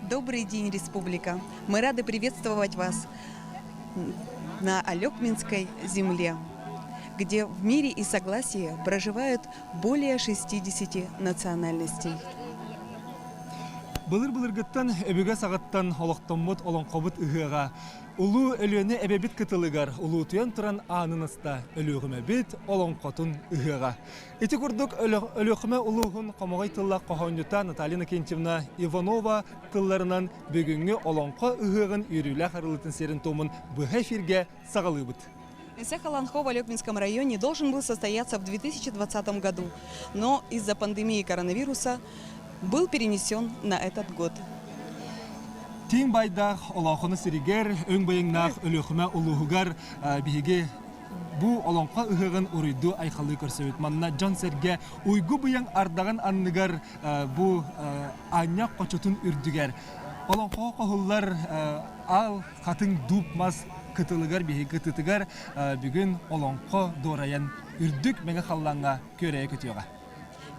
Добрый день, республика! Мы рады приветствовать вас на Алекминской земле, где в мире и согласии проживают более 60 национальностей. Былыр-былыргыттан өбүгэ саҕаттан олохтоммут олоҥхобут ыһыаҕа Улуу Өлүөнэ эбэбит кытылыгар улуутуйан туран аанын аста Өлүөхүмэбит олоҥхотун ыһыаҕа. Ити курдук Өлүөхүмэ улууһун хомоҕой тыллаах хоһоонньута Наталья Иннокентьевна Иванова тылларынан бүгүҥҥү олоҥхо ыһыаҕын үөрүүлээх арыллыытын сиэрин-туомун быһа эфиргэ саҕалыыбыт. Цех Олонхо в Олекминском районе должен был состояться в 2020 году, но из-за пандемии коронавируса был перенесен на этот год. Тиҥ байдаах олоҥхону сиригэр, өҥ быйаҥнаах Өлүөхүмэ улууһугар биһиги бу олоҥхо ыһыаҕын уруйдуу айхаллыы көрсөбүт. Манна дьон-сэргэ уйгу быйаҥ ардаҕын анныгар бу аанньах хочотун үрдүгэр олоҥхоҕо хоһуллар аал хатыҥ дууп мас кытылыгар биһиги кытытыгар бүгүн олоҥхо дуорайан үрдүк мэҥэ халлааҥҥа күөрэйэ көтүөҕэ.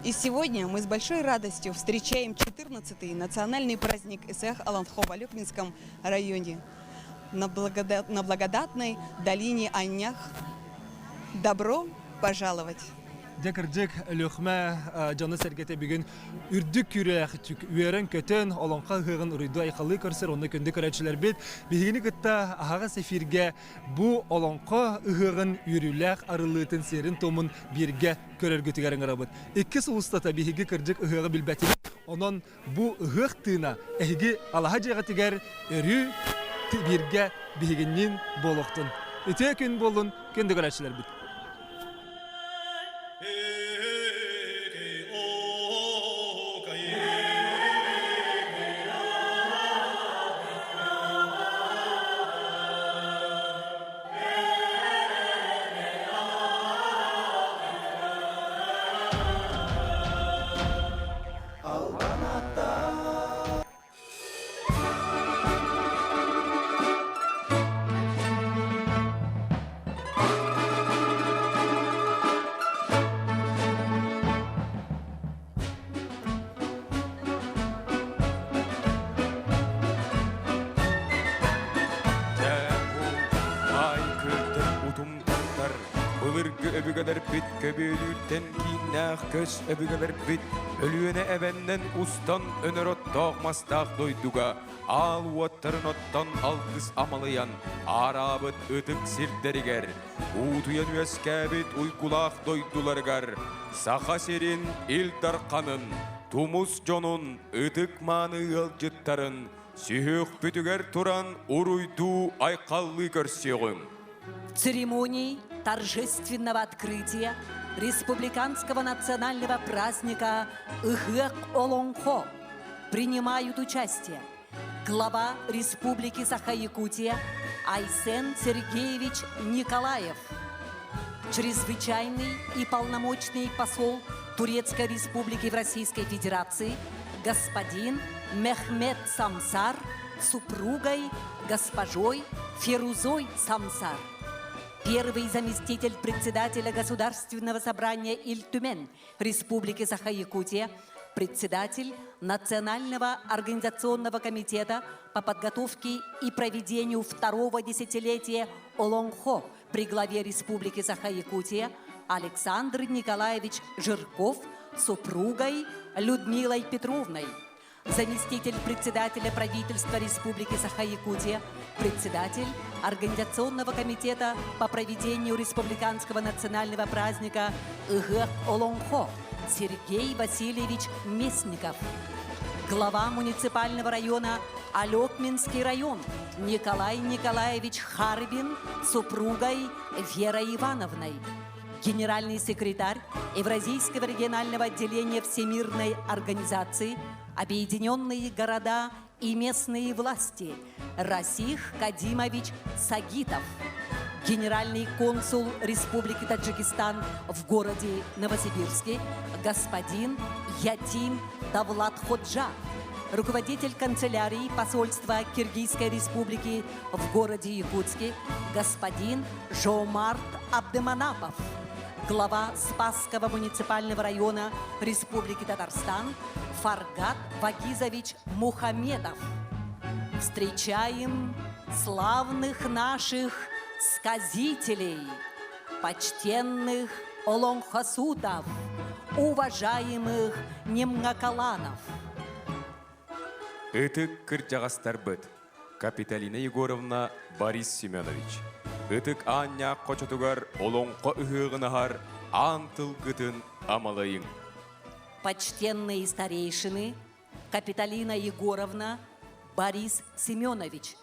И сегодня мы с большой радостью встречаем 14-й национальный праздник Исэх Олонхо в Олекминском районе на, на благодатной долине Аннях. Добро пожаловать! Дьэ кырдьык, Өлүөхүмэ дьоно-сэргэтэ бүгүн үрдүк күүрээх үөрэн-көтөн, олоҥхо ыһыаҕын уруйдуу айхаллыы көрсөр онно күндү көрөөччүлэрбит биһигини кытта аһаҕас эфиргэ бу олоҥхо ыһыаҕын үөрүүлээх арыллыытын сиэрин-туомун бииргэ көрөргүтүгэр ыҥырабыт. Икки сыл устата биһиги кырдьык ыһыаҕы билбэтибит, онон бу ыһыах тыына эһиги алаһа дьиэҕитигэр өрүү бииргэ биһигинниин буолуохтун. Үтүө күн буоллун, күндү көрөөччүлэрбит! Былыргы өбүгэлэрбит көбүөлүүртэн кииннээх көс өбүгэлэрбит Өлүөнэ эбэннэн устан өнөр оттоох мастаах дойдуга аал уоттарын оттон алгыс амалыйан аараабыт ытык сирдэригэр, уутуйан үөскээбит уйгулаах дойдуларыгар Саха сирин Ил Дарханын, тумус дьонун, ытык-мааны ыалдьыттарын сүһүөхпүтүгэр туран уруйдуу айхаллыы көрсүөҕүҥ. Церемонии торжественного открытия республиканского национального праздника Ыһыах Олоҥхо принимают участие глава Республики Саха-Якутия Айсен Сергеевич Николаев, чрезвычайный и полномочный посол Турецкой Республики в Российской Федерации господин Мехмед Самсар супругой госпожой Ферузой Самсар, первый заместитель председателя Государственного собрания Ильтюмен Республики Саха-Якутия, председатель Национального организационного комитета по подготовке и проведению второго десятилетия Олонхо при главе Республики Саха-Якутия Александр Николаевич Жирков супругой Людмилой Петровной, заместитель председателя правительства Республики Саха-Якутия, председатель Организационного комитета по проведению республиканского национального праздника Ыһыах Олонхо Сергей Васильевич Местников, глава муниципального района Алекминский район Николай Николаевич Харбин супругой Верой Ивановной, генеральный секретарь Евразийского регионального отделения Всемирной организации «Объединенные города и местные власти» Расих Кадимович Сагитов, генеральный консул Республики Таджикистан в городе Новосибирске господин Ятим Давлат-Ходжа, руководитель канцелярии посольства Киргизской Республики в городе Якутске господин Жомарт Абдыманапов, глава Спасского муниципального района Республики Татарстан Фаргат Вагизович Мухамедов. Встречаем славных наших сказителей, почтенных олонхосутов, уважаемых немноколанов. Ытык кырдьаҕастарбыт Капиталина Егоровна Борис Семенович Ытык Аанньаах хочотугар олоҥхо ыһыаҕын аһар аан тылгытын амалайыҥ. Почтенные старейшины Капиталина Егоровна, Борис Семенович,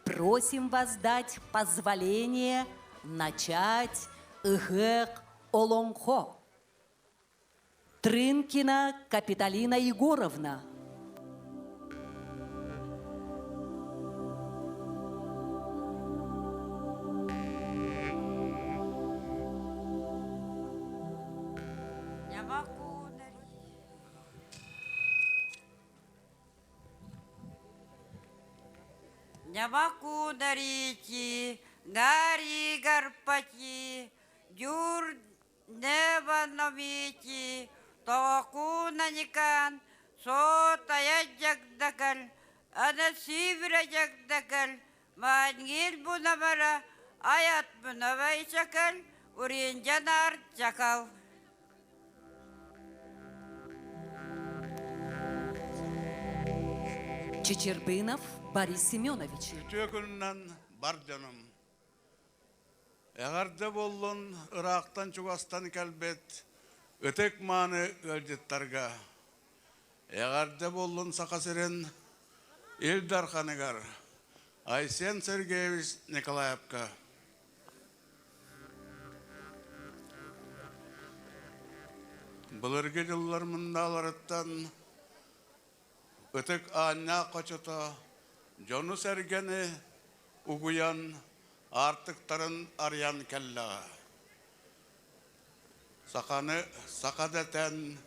просим вас дать позволение начать ыһыах олоҥхо. Трынкина Капиталина Егоровна. Не могу дарить, дари Гарпати, дюр Небановити, Тоокунаникан, Сотая дьагдакал, Анасибра дьагдакал, Маангил бунабара, Аят бунабайчакал, Уринджанар чакал. Чечербынов Борис Семенович. Үтүө күнүнэн бар дьонум. Эҕэрдэ буоллун ыраахтан-чугастан кэлбит ытык-мааны ыалдьыттарга! Эҕэрдэ буоллун Саха сирин Ил Дарханыгар Айсен Сергеевич Николаевка! Былыргы дьыллар мындааларыттан Ытык Аанньаах хочото дьону-сэргэни угуйан, аартыктарын арыйан кэллэҕэ. Саханы саха дэтэн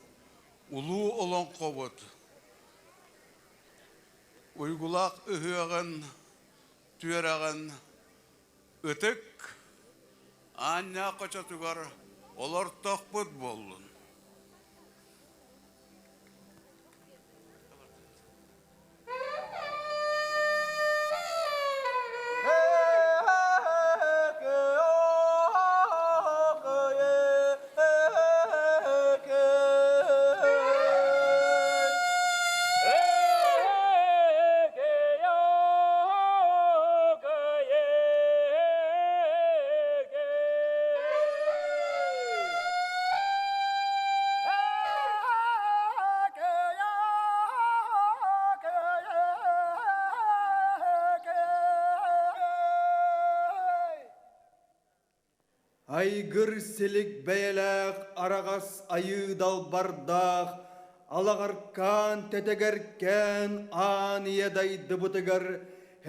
улуу олоҥхобут уйгулаах ыһыаҕын түөрэҕин ытык Аанньаах хочотугар олортохпут буоллун. Айгыр силик бэйэлээх араҕас айыы далбардаах алаҕаркаан тэтэгэркээн аан ийэ дайдыбытыгар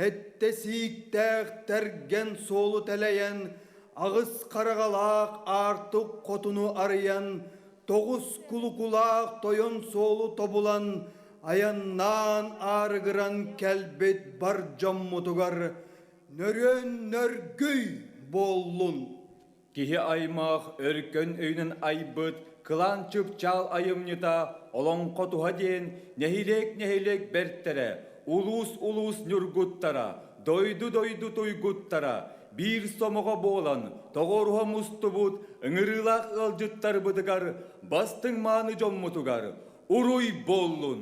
эттэ сииктээх тэргэн суолу тэлэйэн аҕыс хараҕалаах аартык хотуну арыйан тоҕус кулукулаах тойон суолу тобулан айаннаан аарыгыран кэлбит бар дьоммутугар нөрүөн нөргүй буоллун! Киһи аймах өркөн өйүнэн айбыт кылаан чыпчаал айымньыта Олоҥхо туһа диэн нэһилиэк-нэһилиэк бэртэрэ, улуус-улуус ньургуттара, дойду-дойду туйгуттара биир сомоҕо буолан тоҕуоруһа мустубут ыҥырыылаах ыалдьыттарбытыгар бастыҥ мааны дьоммутугар уруй буоллун!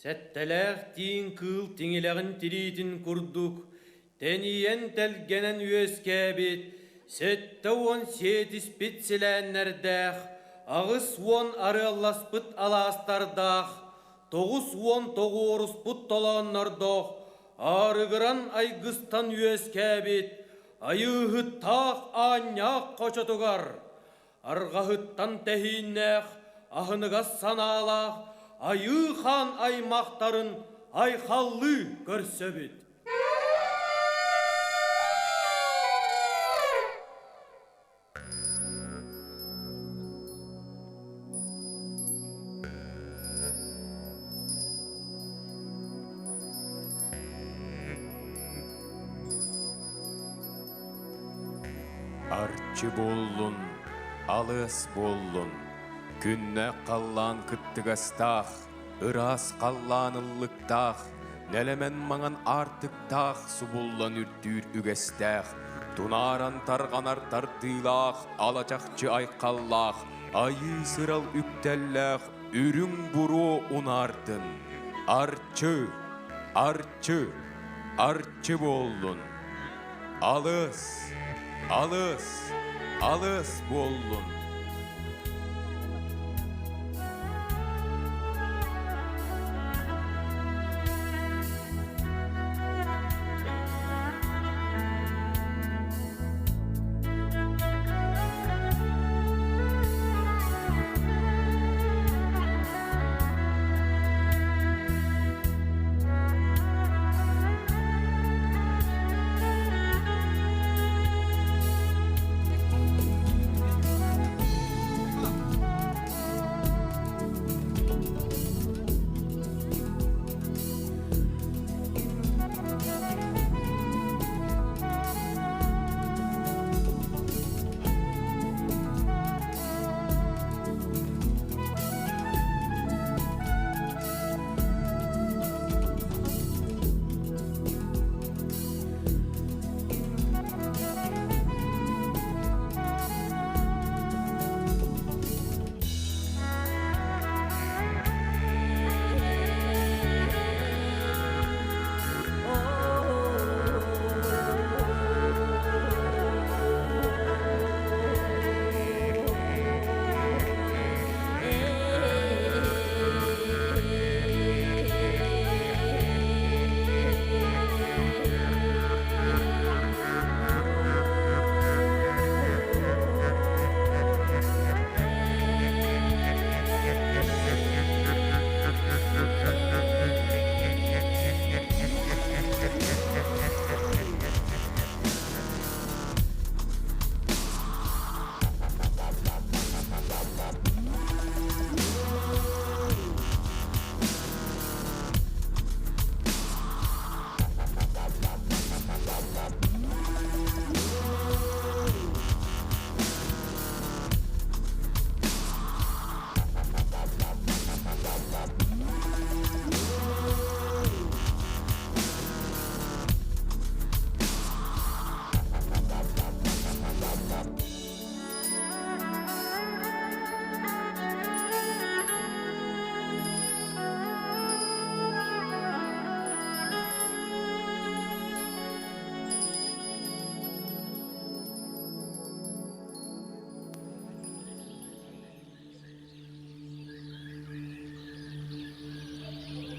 Сэттэлээх тииҥ кыыл тиҥилэҕин тириитин курдук тэнийэн тэлгэнэн үөскээбит 70 сиэтиспит силээннэрдээх, 80 арыалласпыт алаастардаах, 90 тоҕуоруспут толооннордоох, аарыгыран айгыстан үөскээбит айыыһыттаах аанньаах хочотугар арҕаһыттан тэһииннээх, аһыныгас санаалаах Айыы хаан аймахтарын айхаллыы көрсөбүт. Арчы буоллун, алыас буоллун, күннээх халлаан кыттыгастаах, ыраас халлаан ыллыктаах, Нэлэмэн маҥан аартыктаах субуллан үрдүүр үгэстээх, тунааран тарҕанар тардыылаах, алачахчы айхаллаах, айыы сырал үктэллээх үрүҥ буруо унаардын. Арчы, арчы, арчы буоллун. Алыс, алыс, алыс буоллун.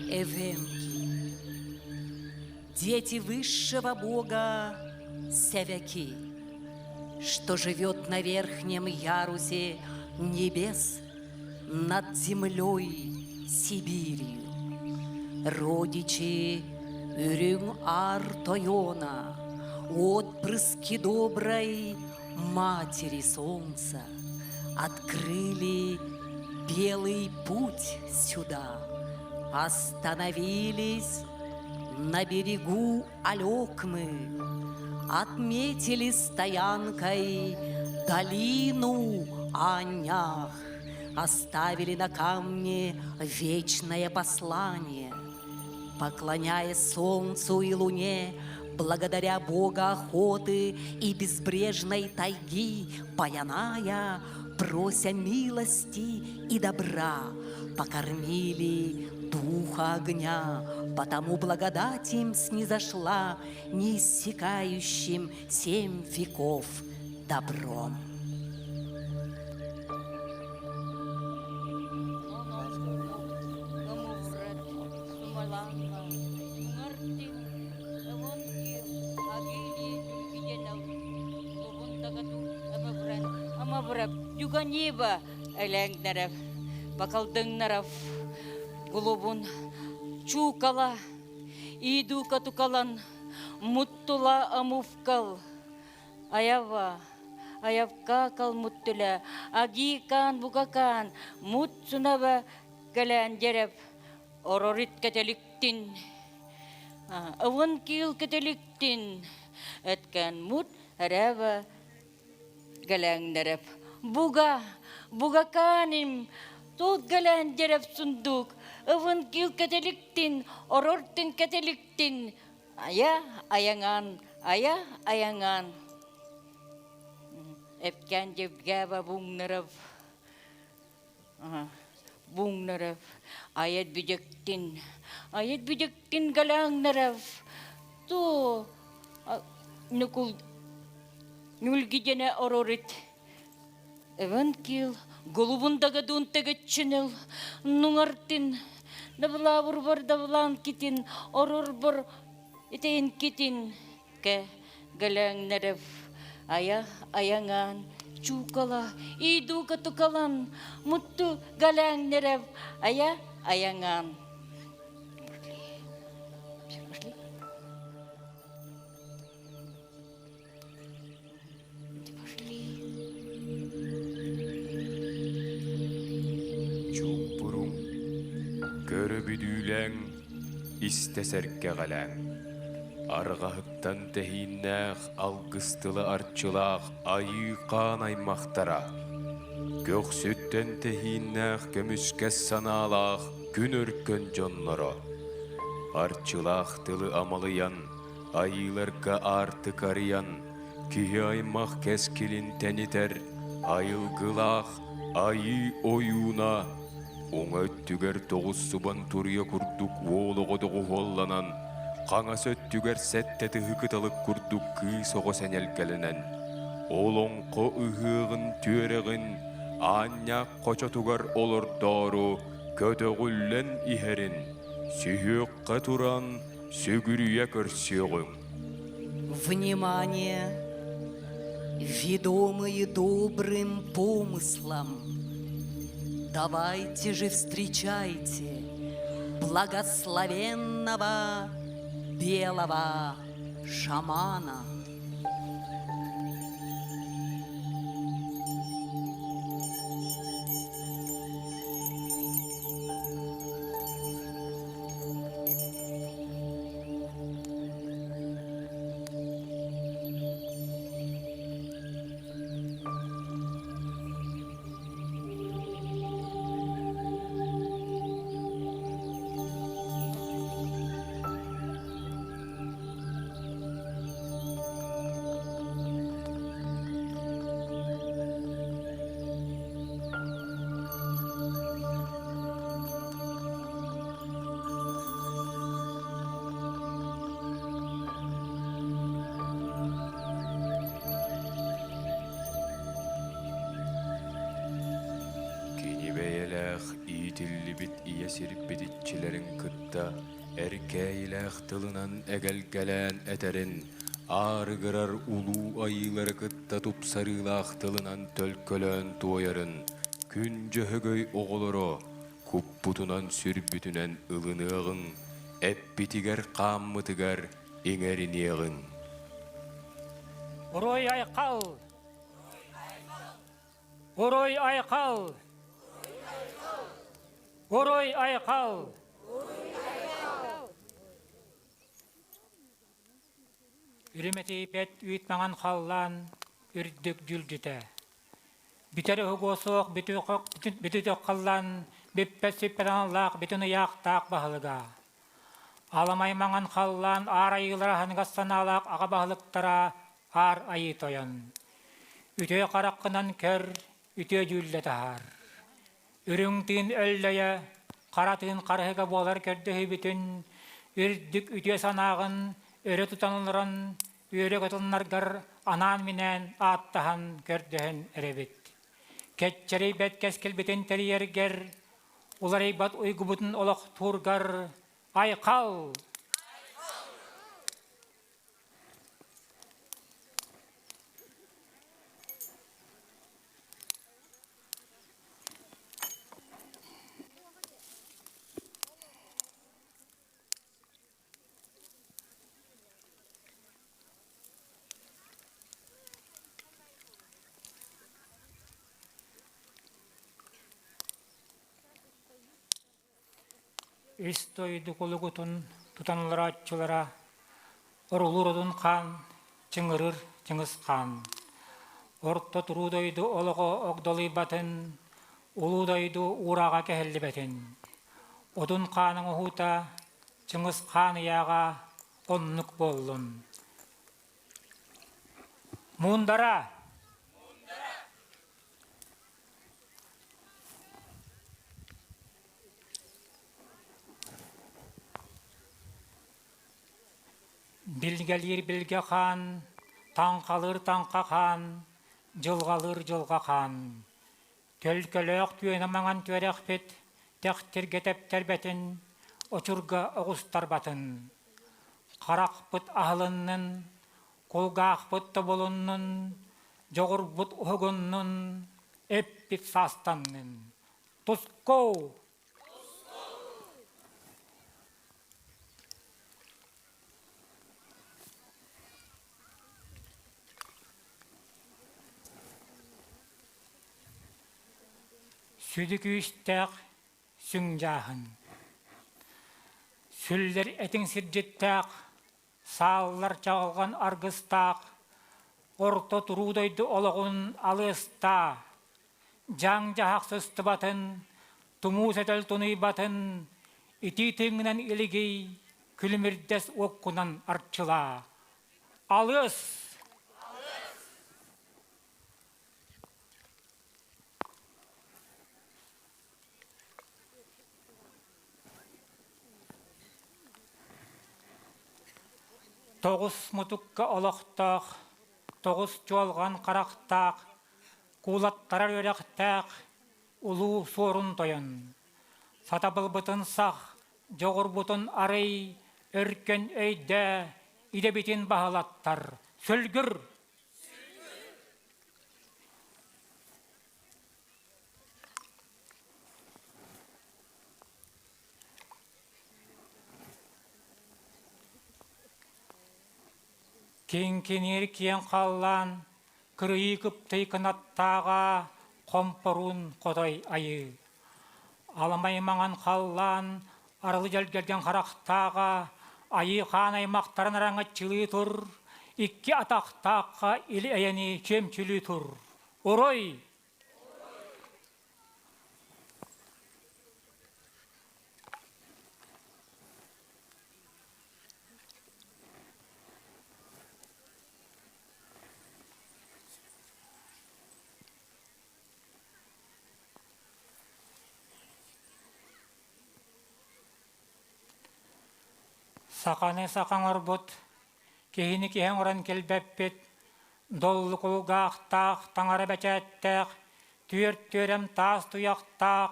Эвенки, дети высшего бога Севяки, что живет на верхнем ярусе небес над землей Сибирью. Родичи Үрүҥ Ар Тойона, отпрыски доброй матери солнца, открыли белый путь сюда, остановились на берегу Алекмы, отметили стоянкой долину Анях, оставили на камне вечное послание, поклоняясь солнцу и луне, благодаря Бога охоты и безбрежной тайги, Паяная, прося милости и добра, покормили духа огня, потому благодать им снизошла неиссякающим семь веков добром. Юганиба элэҥнэрев, бакалдыҥнаров, гулубун чуукала, идука тукалан, муттула амувкал, аява, аявка калмуттуля, агикан букакан, мутсунаба кэлэндерев, орорит кэтэликтин, ывын киил кэтэликтин, эткэн мут эрэва гэлэҥнэрев, буга, бугаканим. Туут галаан дерев сундук, ывын кил кэтэликтин, орортин кэтэликтин, ая аяҥаан, ая аяҥаан. Эпкэн Евгева Буҥнаров Буҥнаров айат бүдүктин, айат бүдүктин галаҥнаров ту нукул нүлгидене орорит Эван кил голубун дагадун тегетчинил нуңартин дабылаабурбар дабылаан китин орорбор итейин китин кэ гэлээҥнэрев айа айаҥаан чуукала иидуука тукалан мутту гэлээҥнэрев айа айаҥаан Чуумпуруҥ, көрө бүдүүлээҥ, истэ сэргэҕэлээҥ. Арҕаһыттан тэһииннээх алгыс тыла арчылаах айыы хаан аймахтара, көхсүттэн тэһииннээх көмүскэс санаалаах күн өркөн дьонноро, арчылаах тылы амалыйан, айыыларга аартык арыйан, киһи аймах кэскилин тэнитэр айылгылаах айыы ойууна уҥа өттүгэр тоҕуссубан туруйа курдук уол оҕо доҕуһуолланан, хаҥас өттүгэр сэттэ тыһы кыталык курдук кыыс оҕо сэнэлгэлэнэн, олоҥхо ыһыаҕын түөрэҕин аанньаах хочотугар олордоору көтөҕүллэн иһэрин, сүһүөххэ туран сүгүрүйэ көрсүөҕүҥ. Внимание! Ведомые добрым помыслом, давайте же встречайте благословенного белого шамана. Кини бэйэлээх иитиллибит ийэ сирбит иччилэрин кытта эркээйилээх тылынан эгэлгэлээн этэрин, аарыгырар улуу айыылары кытта тупсарыылаах тылынан төлкөлөөн туойарын күн дьөһөгөй оҕолоро куппутунан-сүрбүтүнэн ылыныаҕыҥ, эппитигэр-хааммытыгар иҥэриниэҕиҥ. Уруй айхал! Уруй айхал! Уруй айхал! Үрүмэтийбэт үүт маҥан халлаан үрдүк дьүлдьүтэ. Бүтэр уһугуо суох бүтүтөх халлаан бүппэт сүппэт аналлаах бүтүн ыйаахтаах баһылыга. Аламай маҥан халлаан аар айыылара аһыныгас санаалаах аҕа баһылыктара Аар Айыы Тойон. Үтүө хараххынан көр, үтүө дьүүллэ таһаар. Үрүҥ тыын өллөйө, хара тыын харыһыга буолар көрдөһүүбүтүн, үрдүк үтүө санааҕын өрө тутан олорон, үөрэ көтүлларгар анаан-минээн ааттаһан көрдөһөн эрэбит. Кэччэрийбэт кэскилбитин тэрийэргэр, уларыйбат уйгубутун олохтуургар айхал! Үс дойду кулугутун тутан олорооччулара орулуур одун хаан, чыҥырыр чыҥыс хаан. Орто туруу дойду олоҕо огдолуйбатын, Улуу дойду уурааҕа кэһиллибэтин. Одун хааныҥ уһуута, Чыҥыс хаан ыйааҕа оннук буоллун. Муундара! Билгэлиир билгэ хаан, таҥхалыыр таҥха хаан, дьылҕалыыр дьылҕа хаан. Төлкөлөөх түөнэ маҥан түөрэхпит тэхтиргэ тэптэрбэтин, очурга оҕустарбатын. Харахпыт аһылыннын, кулгаахпыт тобулуннун, дьоҕурбут уһугуннун, эппит саастаннын. Тускул! Сүдү күүстээх сүҥ дьааһын Сүллэр этиҥ сирдьиттээх, сааллар чаҕылҕан аргыстаах, орто туруу дойду олоҕун алыастаа, дьаҥ-дьаһах сыстыбатын, тумуу сэтэл тунуйбатын, итии тыыҥҥынан илигий, күлүмүрдэс уоккунан арчылаа. Алыс! Тоҕус мутукка олохтоох, тоҕус чуолҕан харахтаах, куулаттарар үөрэхтээх улуу Суорун Тойон. Сатабылбытын сах, дьоҕурбутун арый, өркөн өйдөө, идэбитин баһылаттар. Сүлгүр! Киҥкиниир киэҥ халлаан, кырыйыы кыптый кынаттааҕа хомпоруун хотой айыы. Аламай маҥан халлаан, арылы дьэлгэргэн харахтааҕа, айыы хаан аймахтарын араҥаччылыы тур, икки атахтаахха или эйэни чүөмчүлүү тур. Орой! Саханы саха оҥорбут, киһини киһи оҥорон кэлбэппит, доллу кулгаахтаах, таҥара бэчээттээх, түөрт түөрэм таас туйахтаах,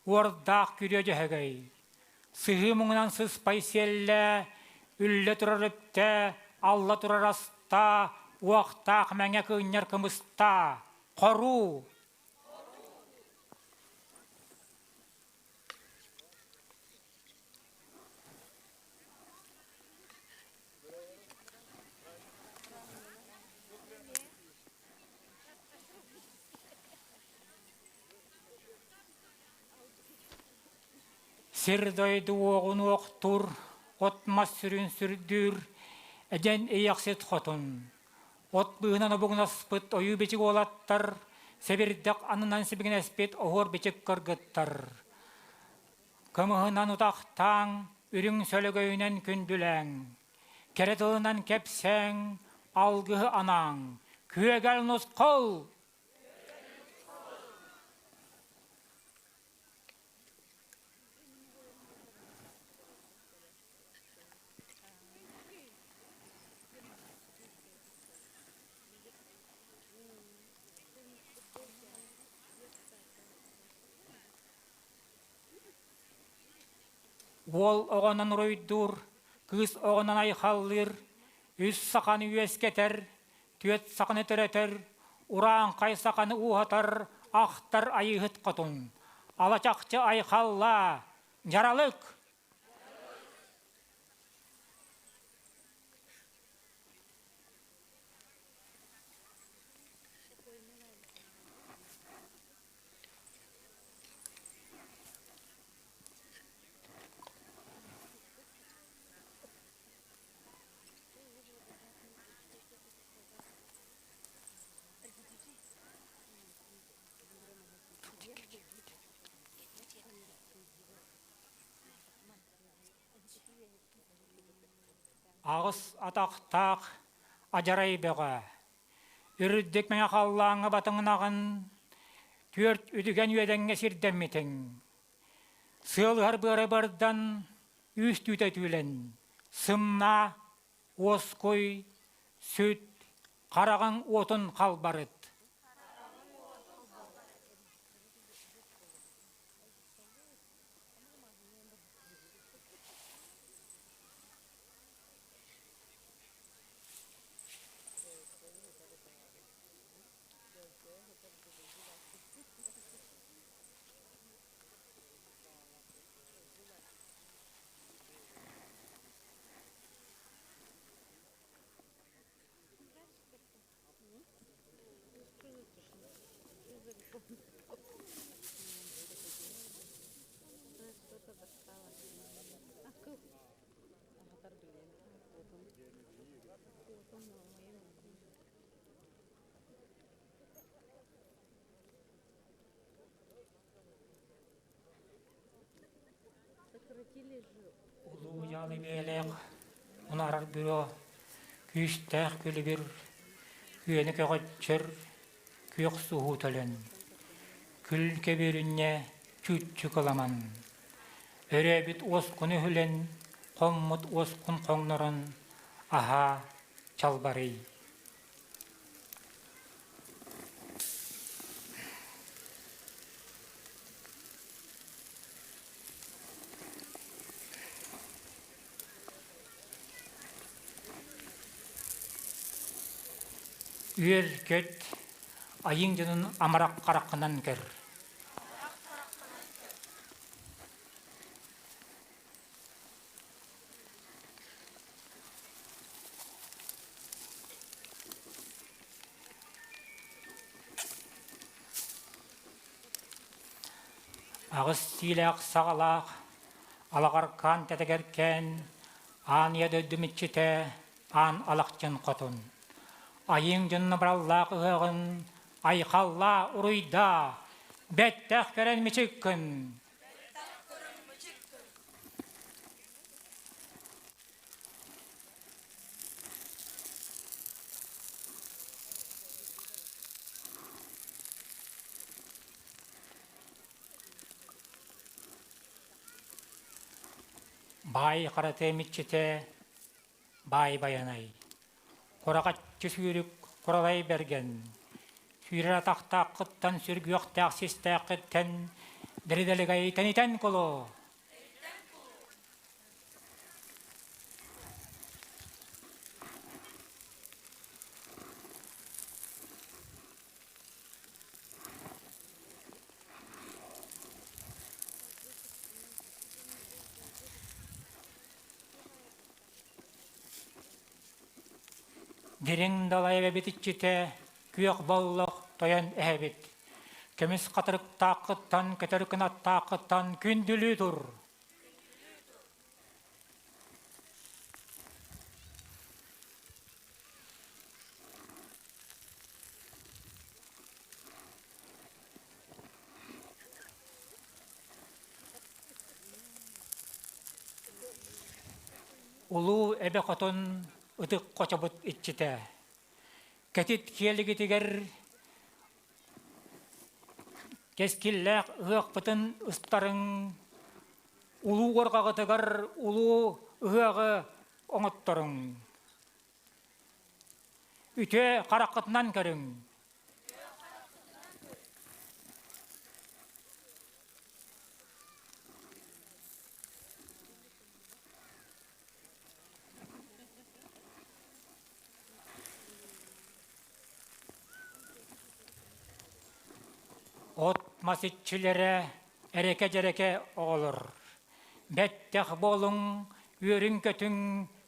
уордаах күрүө дьөһөгөй. Сыһыы муҥунан сыспай сиэллээ, үллэ турар үптээ, алла турар астаа, уохтаах мэҥэ кыынньар кымыстаа, хоруу! Сир-дойду уоҕун уохтуур, от-мас сүрүн сүрдүүр, эдьэн ийэхсит хотун. От быыһынан обугунаспыт ойуу-бичик уолаттар, сэбирдэх аннынан сибигинэспит оһуор-бичик кыргыттар. Кымыһынан утахтааҥ, үрүҥ сөлөгөйүнэн күндүлээҥ, кэрэ тылынан кэпсээҥ, алгыһы анааҥ, күөгэл нусхол! Уол оҕонон уруйдуур, кыыс оҕонон айхаллыыр, үс саханы үөскэтэр, түөрт саханы төрөтөр, урааҥхай саханы ууһатар, ахтар айыыһыт хотун. Алачахчы айхаллаа, дьаралык! Аҕыс атахтаах адьарай бөҕө. Үрдүк мэҥэ халлааҥҥа батыҥнаҕын, түөрт үтүгэн үөдэҥҥэ сирдэммитиҥ. Сыалыһар быара бардан, үүс түүтэ түүлэн, сымнаа, уоскуй, сүт, хараҕыҥ уотун халбарыт. Улуу дьаалы биэлээх унаарар бюро күүстээх күлүгүр күөнү көҕөччөр күөх суһуу төлөн күл кэбиэринньэ чүүччү кыламан өрөөбүт уоскун үһүлэн хоммут уоскун хоҥнорон аһаа чалбарый Үөр-көт, айыҥ дьонун амарах хараххынан көр. Аҕыс сиилээх саҕалаах, алаҕаркаан тэтэгэркээн, аан ийэ дойдум иччитэ, аан алахчын хотун. Айыыҥ дьонно бараллаах ыһыаҕын айхаллаа, уруйдаа, бэттэх көрөн мичиккин. Баай харата эмиччитэ баай байанай. Кураҕаччы сүүрүк куралай бэргэн. Сүүрэр атахтааххыттан сүргүөхтээх систээххиттэн дэридэлигэй тэнитэн кулу. Дириҥ далай эбэбит иччитэ, күөх боллох тойон эһэбит. Көмүс хатырыктааххыттан, көтөр кынаттааххыттан күндүлүү тур. Улуу эбэ хотун ытык хочобут иччитэ. Кэтит киэлигитигэр кэскиллээх ыһыахпытын ыстарыҥ, улуу уорҕаҕытыгар улуу ыһыаҕы оҥотторуҥ. Үтүө хараххытынан көрүҥ. От-мас иччилэрэ эрэкэ-дьэрэкэ оҕолор. Бэттэх буолуҥ, үөрүҥ-көтүҥ,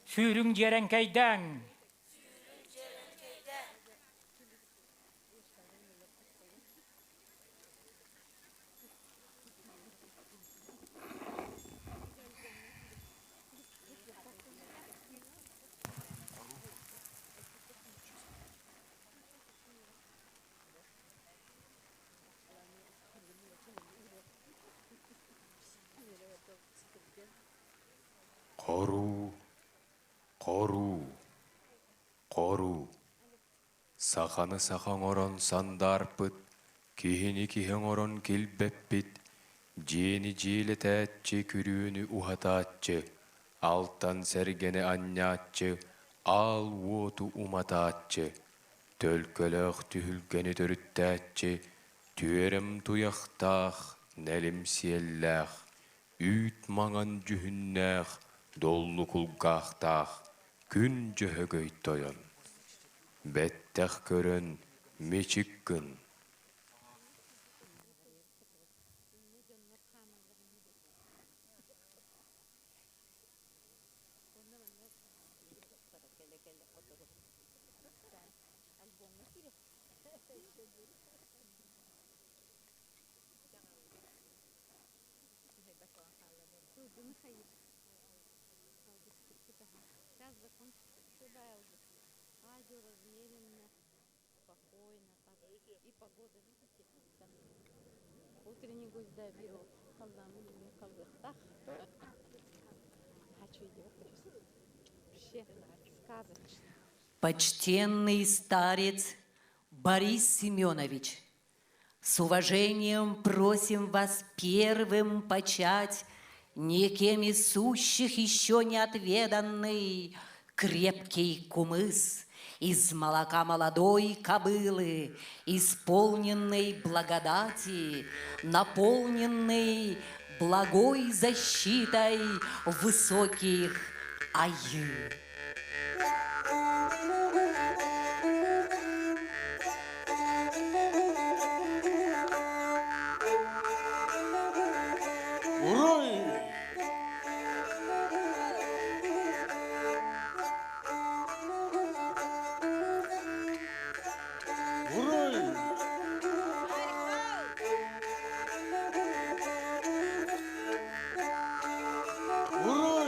сүүрүҥ дьиэрэҥкэйдээҥ! Хоруу, хоруу. Саханы саха оҥорон сандаарпыт, киһини киһи оҥорон килбэппит, дьиэни дьиэлэтээччи, күрүөнү уһатааччы, алтан сэргэни анньааччы, аал уоту уматааччы, төлкөлөөх түһүлгэни төрүттээччи, түөрэм туйахтаах, нэлим сиэллээх, үүт маҥан дьүһүннээх, доллу кулгаахтаах күн Дьөһөгөй тойон. Бэттэх көрөн мичик гын. Почтенный старец Борис Семенович, с уважением просим вас первым почать никем из сущих еще не отведанный крепкий кумыс из молока молодой кобылы, исполненный благодати, наполненный благой защитой высоких айы. Уруй! Уруй! Уруй!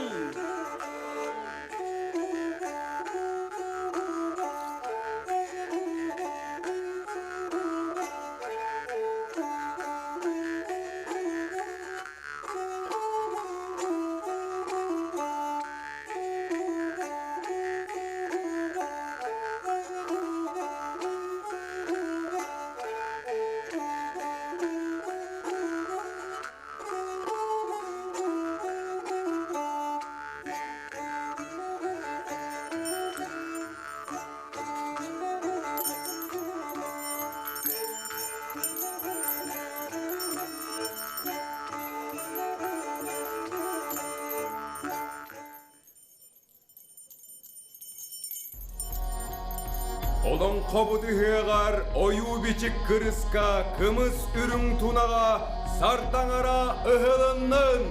Олоҥхобут ыһыаҕар ойуу-бичик кырыска кымыс үрүҥ тунаҕа сардаҥара ыһылыннын!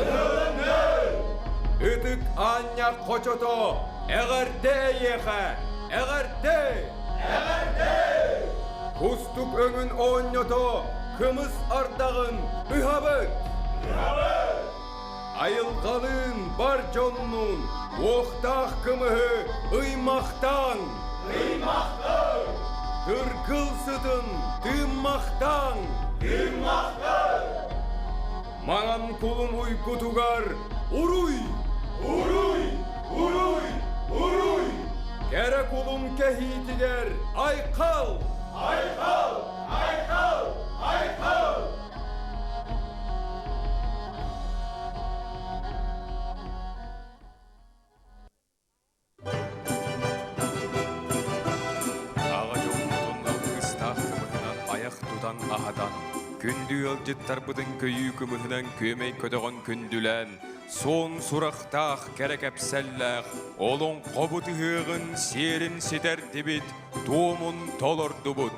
Ыһылыннын! Ытык аанньах хочото эҕэрдэ эйиэхэ! Эҕэрдэ! Эҕэрдэ! Кустук өҥүн оонньото кымыс ардаҕын ыһабыт! Ыһабыт! Айылҕалыын бар дьоннуун уохтаах кымыһы ыймахтаан! Ыймахтаан! Тыргыл сытын тыыммахтаан! Тыыммахтаан! Маҥан кулун уйгутугар уруй! Уруй! Уруй! Уруй! Кэрэ кулун кэһиитигэр айхал! Айхал! Айхал! Айхал! Аҕа дьоммутун алгыстаах кымыһынан айах тутан аһатан, күндү ыалдьыттарбытын көйүү кымыһынан күөмэй көтөҕөн күндүлээн, суон сурахтаах кэрэ кэпсэллээх олоҥхобут ыһыаҕын сиэрин ситэрдибит, туомун толордубут.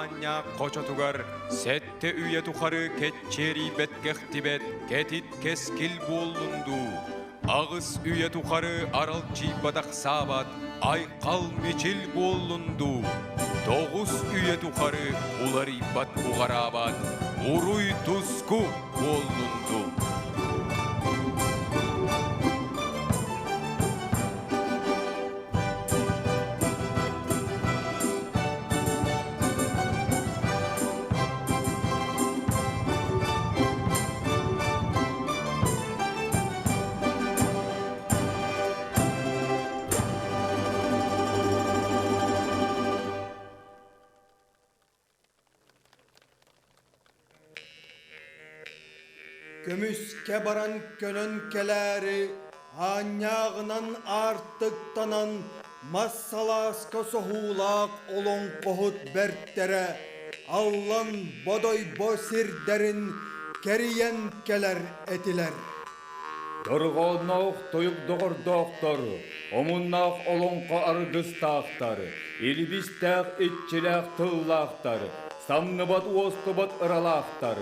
Аанньаах хочотугар сэттэ үйэ тухары кэччиэрийбэт кэхтибэт кэтит кэскил буоллун дуу, аҕыс үйэ тухары аралдьыйбатах саабат айхал-мичил буоллун дуу, тоҕус үйэ тухары уларыйбат уҕараабат уруй-туску буоллун дуу. Көмүскэ баран көнөн кэлээри, аанньааҕынан аартыктанан, мас салааска соһуулаах олоҥхоһут бэртэрэ Аллан Бодойбо сирдэрин кэрийэн кэлэр этилэр. Дорҕоонноох тойук доҕордоохтор, омуннаах олоҥхо аргыстаахтар, илбистээх иччилээх тыллаахтар, самныбат уостубат ыралаахтар,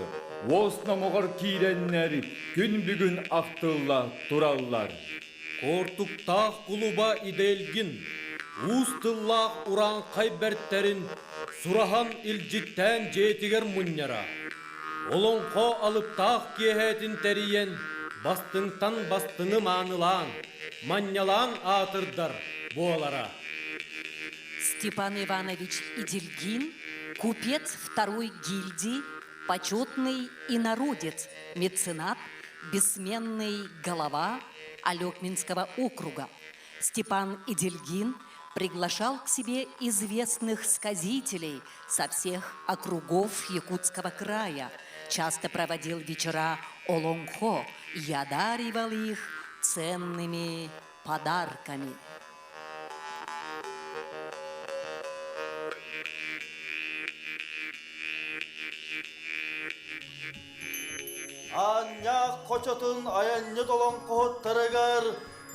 уос номоҕор киирэннэр күн бүгүн ахтылла тураллар. Куортуктаах кулуба Идэлгин, уус тыллаах урааҥхай бэртэрин сураһан илдьиттээн дьиэтигэр мунньара. Олоҥхо алыптаах киэһэтин тэрийэн, бастыҥтан бастыҥы маанылаан, манньалаан аатырдар буолара. Степан Иванович Идельгин, купец второй гильдии, почетный инородец, меценат, бессменный голова Алекминского округа. Степан Идельгин приглашал к себе известных сказителей со всех округов Якутского края, часто проводил вечера Олонхо и одаривал их ценными подарками. Аанньаах хочотун айанньыт олоҥхоһуттарыгар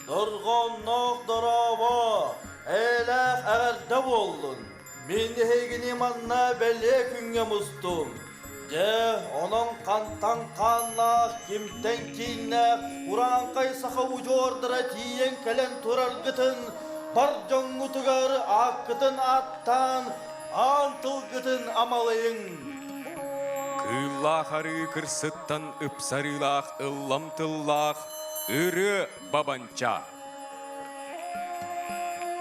дорҕоонноох дорообо, эйэлээх эҕэрдэ буоллун! Мин эһигини манна бэлиэ күҥҥэ мустум. Дьэ, онон хантан хааннаах, кимтэн кииннээх урааҥхай саха удьуордара тиийэн кэлэн тураргытын бар дьоҥҥутугар ааккытын ааттаан, аан тылгытын амалыйыҥ. Кыыллаах арыы кырсыттан ыпсарыылаах ыллам тыллаах ырыа бабанча.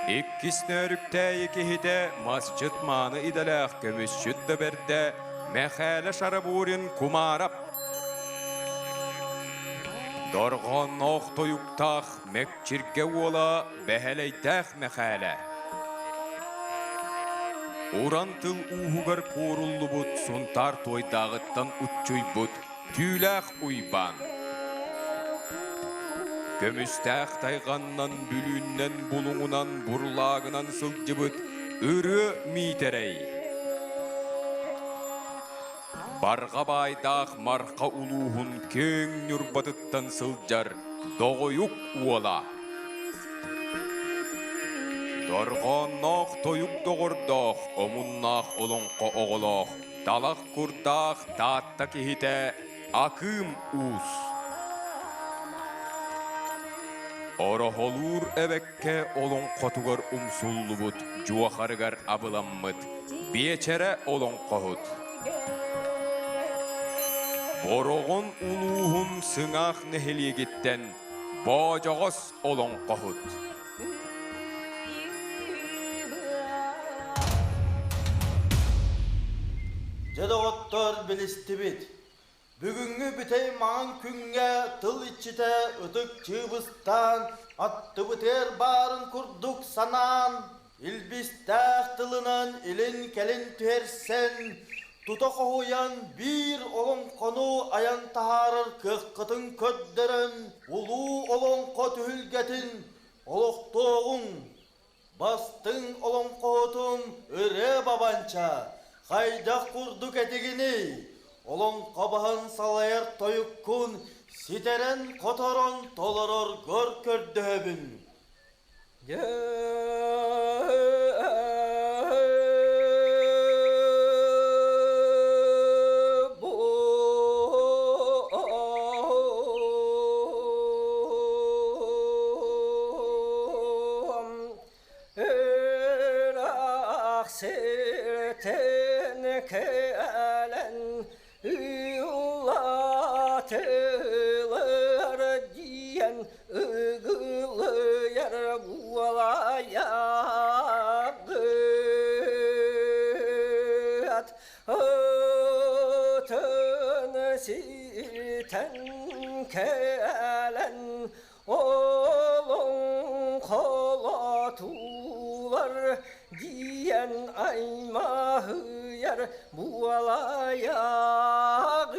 Иккис нөөрүктээйи киһитэ масчыт мааны идэлээх көмүсчүт да бэрдэ Мэхээлэ Шарабурин Кумаарап. Дорҕоонноох тойуктаах Мэкчиргэ уола Бэһэлэйдээх Мэхээлэ. Уран тыл ууһугар кууруллубут Сунтаар туойдааҕыттан уччуйбут Түүлээх Уйбаан. Көмүстээх тайҕаннан, Бүлүүннэн, Булуҥунан, Бурлаагынан сылдьыбыт Ырыа Миитэрэй. Барҕа баайдаах Марха улууһун киэҥ Ньурбатыттан сылдьар Доҕойук уола. Дорҕоонноох тойук доҕордоох, омуннаах олоҥхо оҕолоох, талах курдаах Таатта киһитэ Акыым Уус. Ороһолуур эбэккэ олоҥхотугар умсуллубут дьуохарыгар абыламмыт Биэчэрэ олоҥхоһут. Бороҕон улууһун Сыҥаах нэһилиэгиттэн Боодьоҕос олоҥхоһут. Дьэ доҕоттор билистибит. Бүгүҥҥү бүтэй маҥан күҥҥэ тыл иччитэ ытык чыыбыстаан, аттыбытыгар баарын курдук санаан, илбистээх тылынан илин-кэлин түһэрсэн, тута хоһуйан биир олоҥхону айан таһаарар кыаххытын көрдөрөн, улуу олоҥхо түһүлгэтин олохтуоҕуҥ! Бастыҥ олоҥхоһутум Ырыа Бабанча хайдах курдук этигиний? Олоҥхо баһын салайар тойуккун ситэрэн-хоторон толороргор көрдөһөбүн. кэлэн ыллаатылар диэн ыгылыйар буолайаҕыт. Ытын ситэн кэлэн олоҥхолотуулар диэн аймаһыйар буолайаҕыат.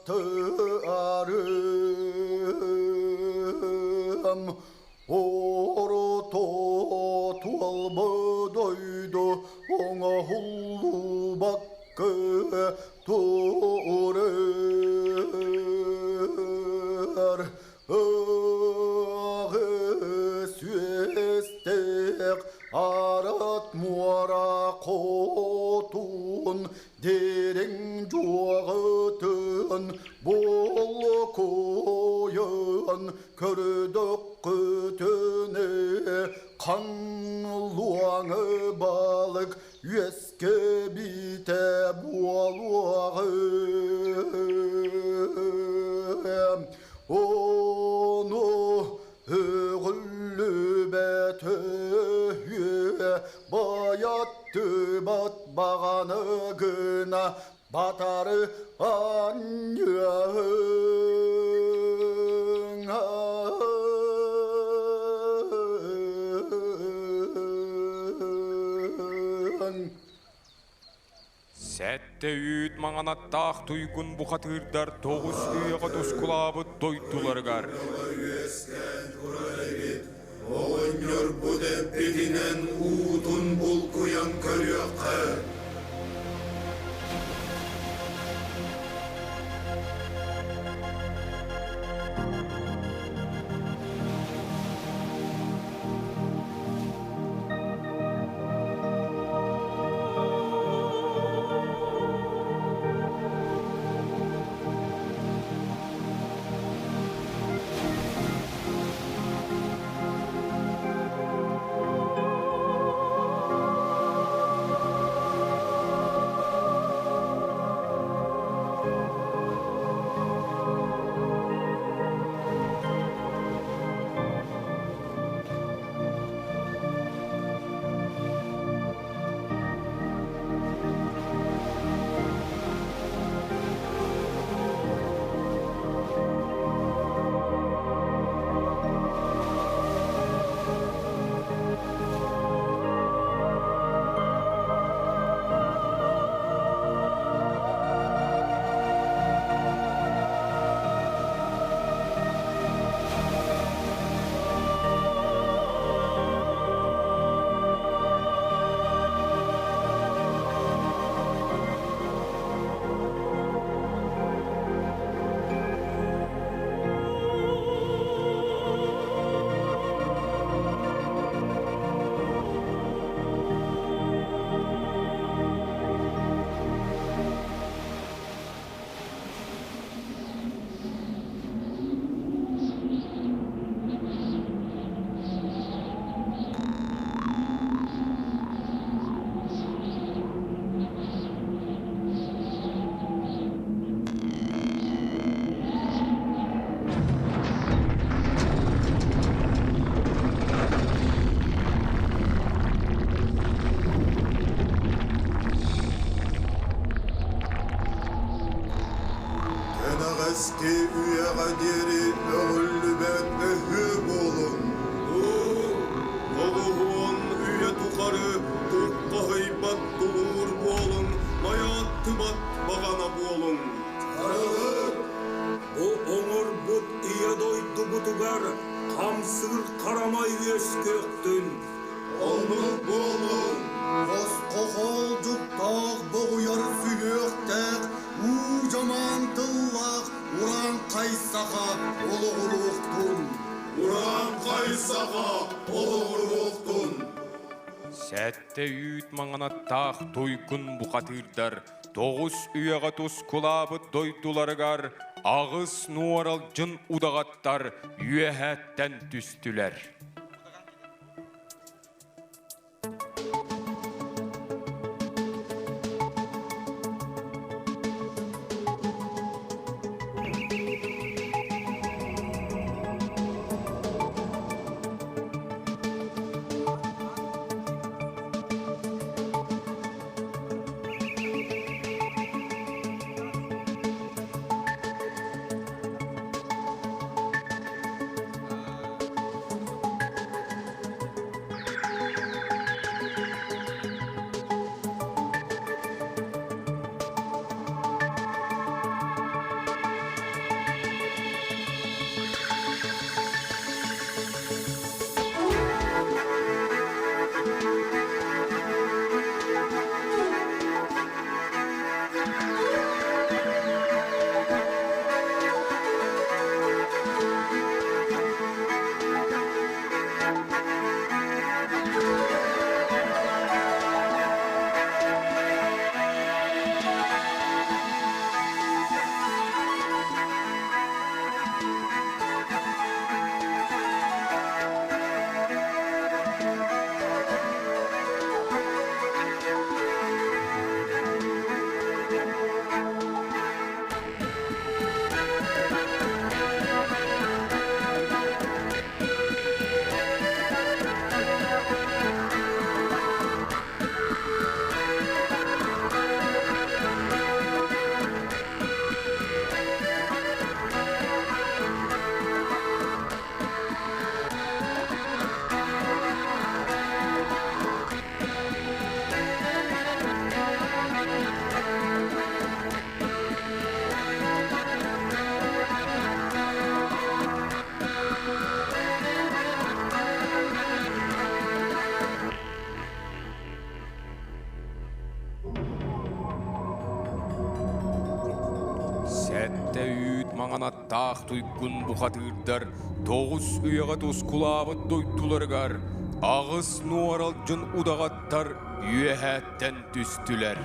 Уолаттарым орто туолбудойду оҥоһуллубакка турар. Аҕыс үөстээх арат муора хотун дириҥ дьуоҕытын болкуйан көрдөххүтүнэ хаҥлуоҥы балык үөскэбитэ буолуоҕа. Ону өҕүллүбэт өһүө байаттыбат баҕаны гына батары анньыаһыҥ. Сэттэ үүт маҥан аттаах туйгун бухатыырдар тоҕус үйэҕэ тускулаабыт дойдуларыгар Оҕонньорбут эппитинэн уутун булкуйан көрүөххэ. Кэнэҕэски үйэҕэ диэри өҕүллүбэт өһүө буолуҥ. Оҕуһуон үйэ тухары туоххаһыйбат тулуур буолуҥ, майааттыбат баҕана буолуҥ. Арылык, бу оҥорбут ийэ дойдубутугар хамсыыр харамай үөскүөхтүн. Оннук буоллун, босхо хоолдьуктаах боҕуйар сүһүөхтээх уу Улуу-дьомоон тыллаах урааҥхай саха олоҕуруохтун! Урааҥхай саха олоҕуруохтун! Сэттэ үүт маҥанаттаах туйгун бухатыырдар тоҕус үйэҕэ тускулаабыт дойдуларыгар аҕыс нуоралдьын удаҕаттар үөһэттэн түстүлэр. Сэттэ үүт маҥан аттаах туйгун бухатыырдар тоҕус үйэҕэ тускулаабыт дойдуларыгар аҕыс нуоралдьын удаҕаттар үөһээттэн түстүлэр.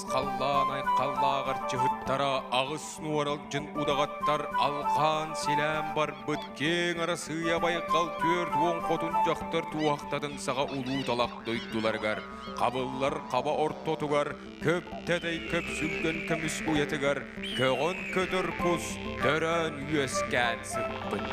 Аҕыс халлаан айхаллаах арчыһыттара, аҕыс нуоралдьын удаҕаттар алҕаан-силээн барбыт киэҥ Арассыыйа байҕал 40 хотун дьахтар туоһахтатын саҕа улуу талах дойдуларыгар, хабыллар хаба ортотугар, көп тэтэй көп сүлгэн көмүс уйатыгар көҕөн көтөр кус төрөөн үөскээн сыппыт.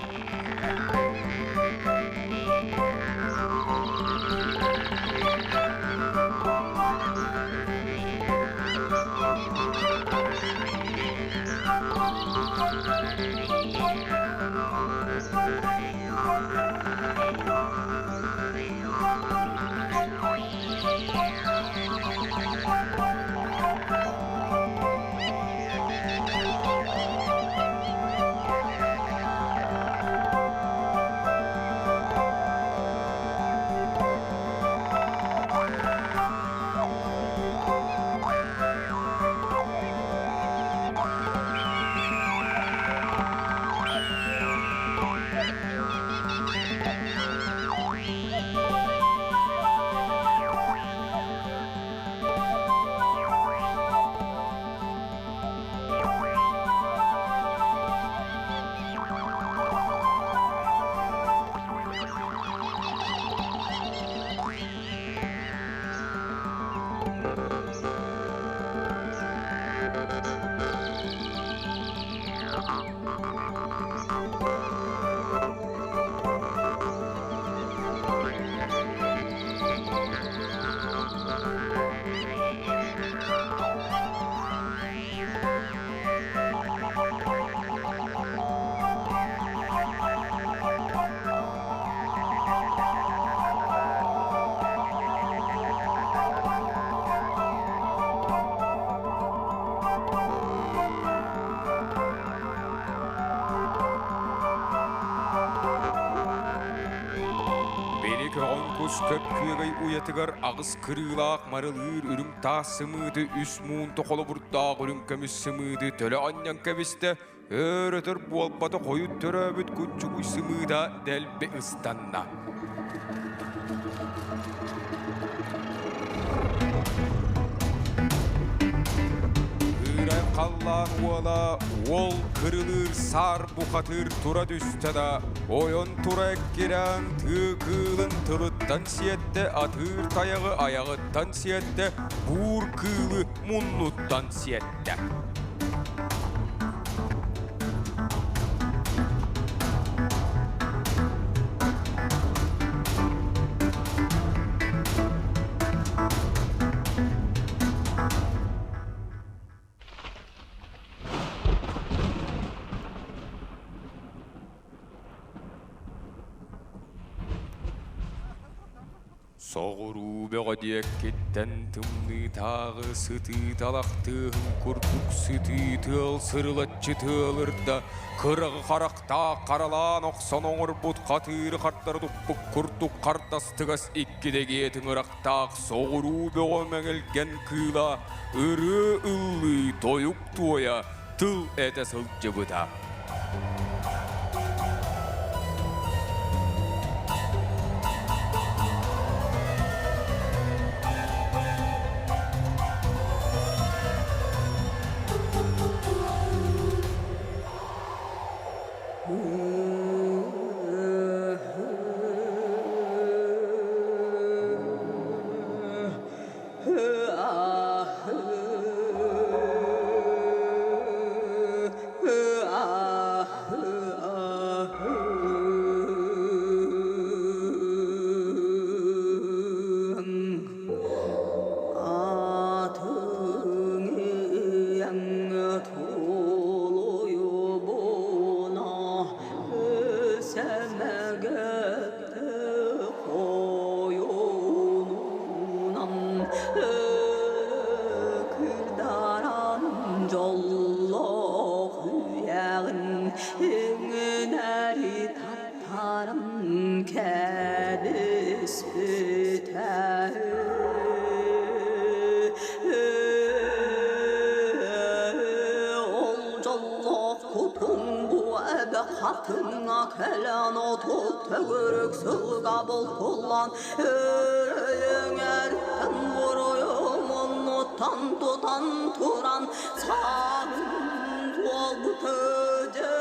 Били көҕөн кус көп күөгэй уйатыгар аҕыс кырыылаах марылыыр үрүҥ таас сымыыты үс муун тохолобурдаах үрүҥ көмүс сымыыты төлө анньан кэбистэ, өр-өтөр буолбата хойут төрөөбүт куччугуй сымыыта дэлби ыстанна. Кыырай халлаан уола уол кырылыыр саар бухатыыр тура түстэ да, ойон тура эккирээн тыы кыылын тылыттан сиэттэ, атыыр тайаҕы айаҕыттан сиэттэ, буур кыылы муннуттан сиэттэ. Соҕуруу бөҕө диэккиттэн тымныытааҕы сытыы талах тыаһын курдук сытыы тыал сырылаччы тыалырда, кыраҕы харахтаах харалаан охсон оҥорбут хатыыры хардары туппут курдук хардастыгас икки дэгиэ тыҥырахтаах соҕуруу бөҕө мэҥилгэн кыыла ырыа ыллыы, тойук туойа тыл этэ сылдьыбыта. Тутан тутан туран саҥын туолбута дьэ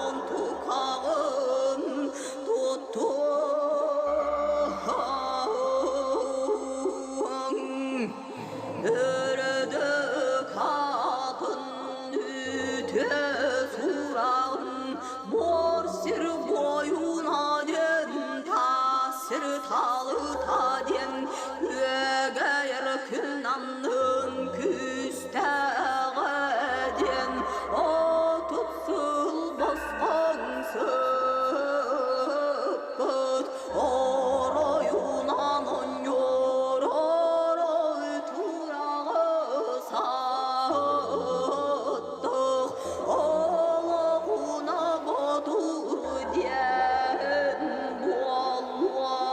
онтукаҕын туттуоҥ Өрөдө хатын үтө сураҕын Бор сир бойуна диэн таас сир талыта диэн Күөгэйэр күн аннын күстэҕэ диэн 30 сыл босхоҥ сыппыт Оройунан онньор орой тураҕы саһыттых Олоҕуна ботур диэн буолуо.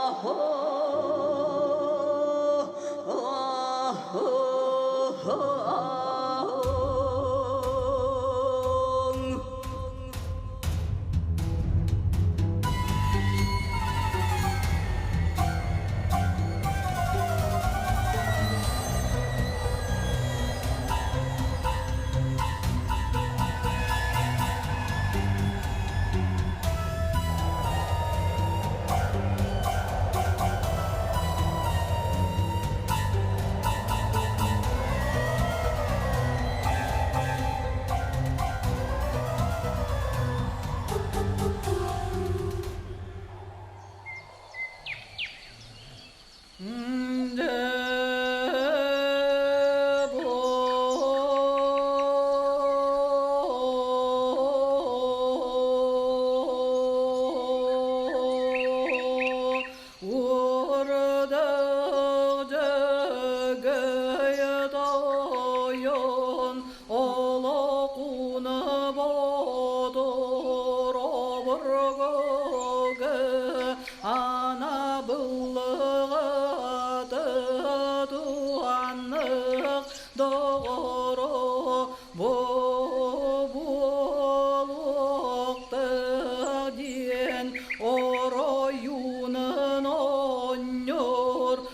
Оройунан оонньуур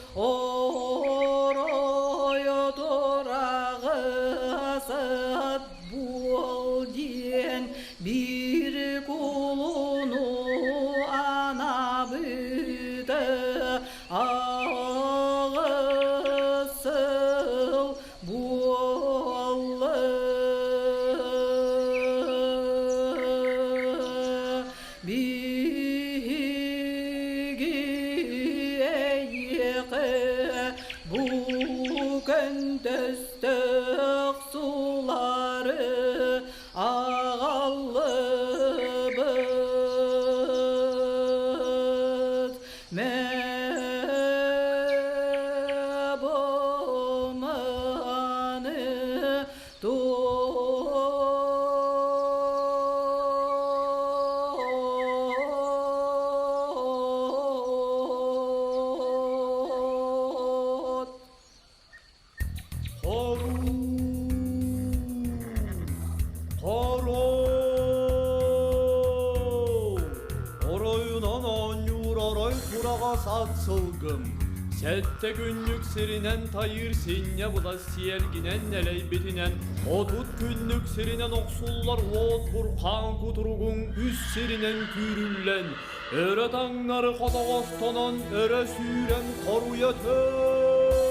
оройо тураҕасат буол диэн биир кулуну анаабыта аҕыс сыл буолла. Биһиги эйиэхэ бу көндөстөх сулары аҕаллыбыт. Мэ бу маны Тут. Хоруу! Хоруу! Оройунан оонньуур орой тураҕас ат сылгым. Сэттэ күннүк сиринэн тайыыр синньэ була сиэлгинэн нэлэйбитинэн, 30 күннүк сиринэн охсуллар уот бурхаан кутуругуҥ үс сиринэн түүрүллэн, өрө таҥнары хотоҕостонон өрө сүүрэн хоруйа түс!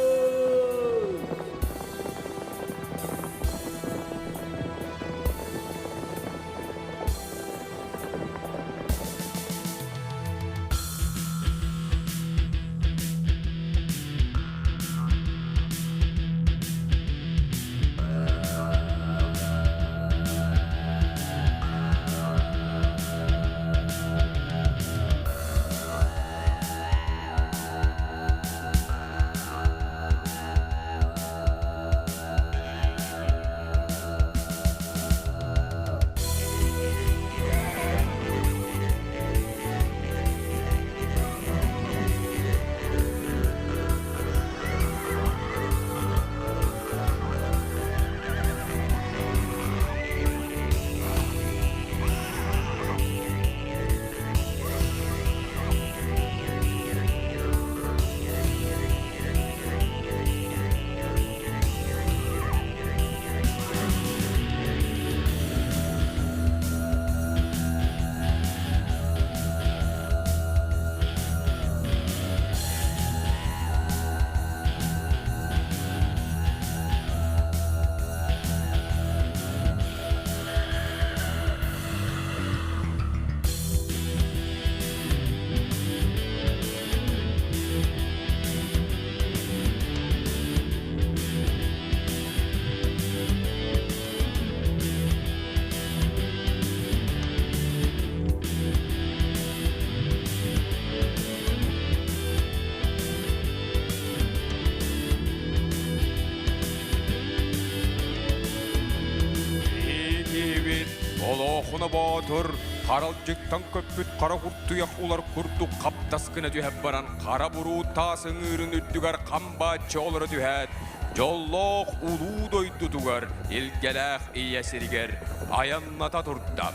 Хохуна Боотур харалдьыттан көппүт хара куртуйах улар курдук хаптас гына түһэн баран хара буруу таас ыҥыырын үрдүгэр хам бааччы олоро түһээт, дьоллоох улуу дойдутугар илгэлээх ийэ сиригэр айанната турда.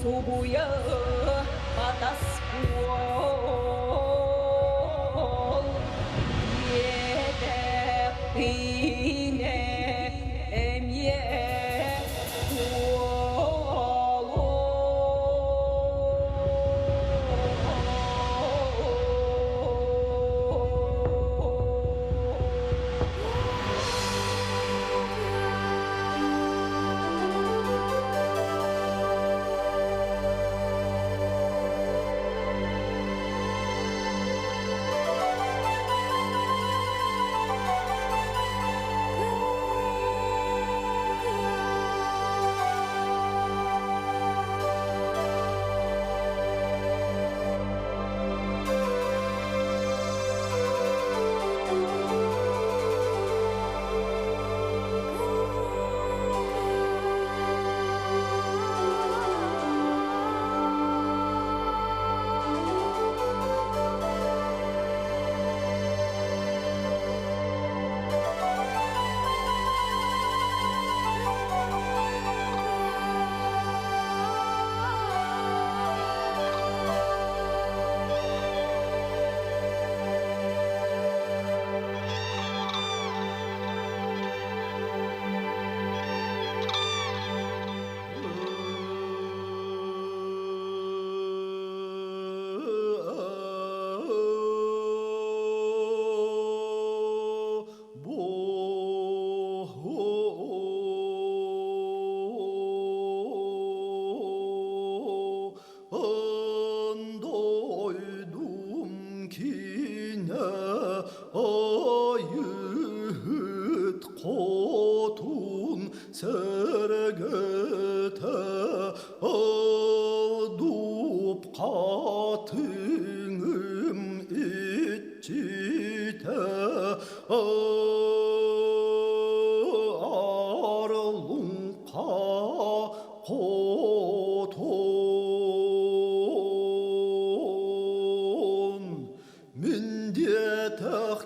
Субуя батас буол.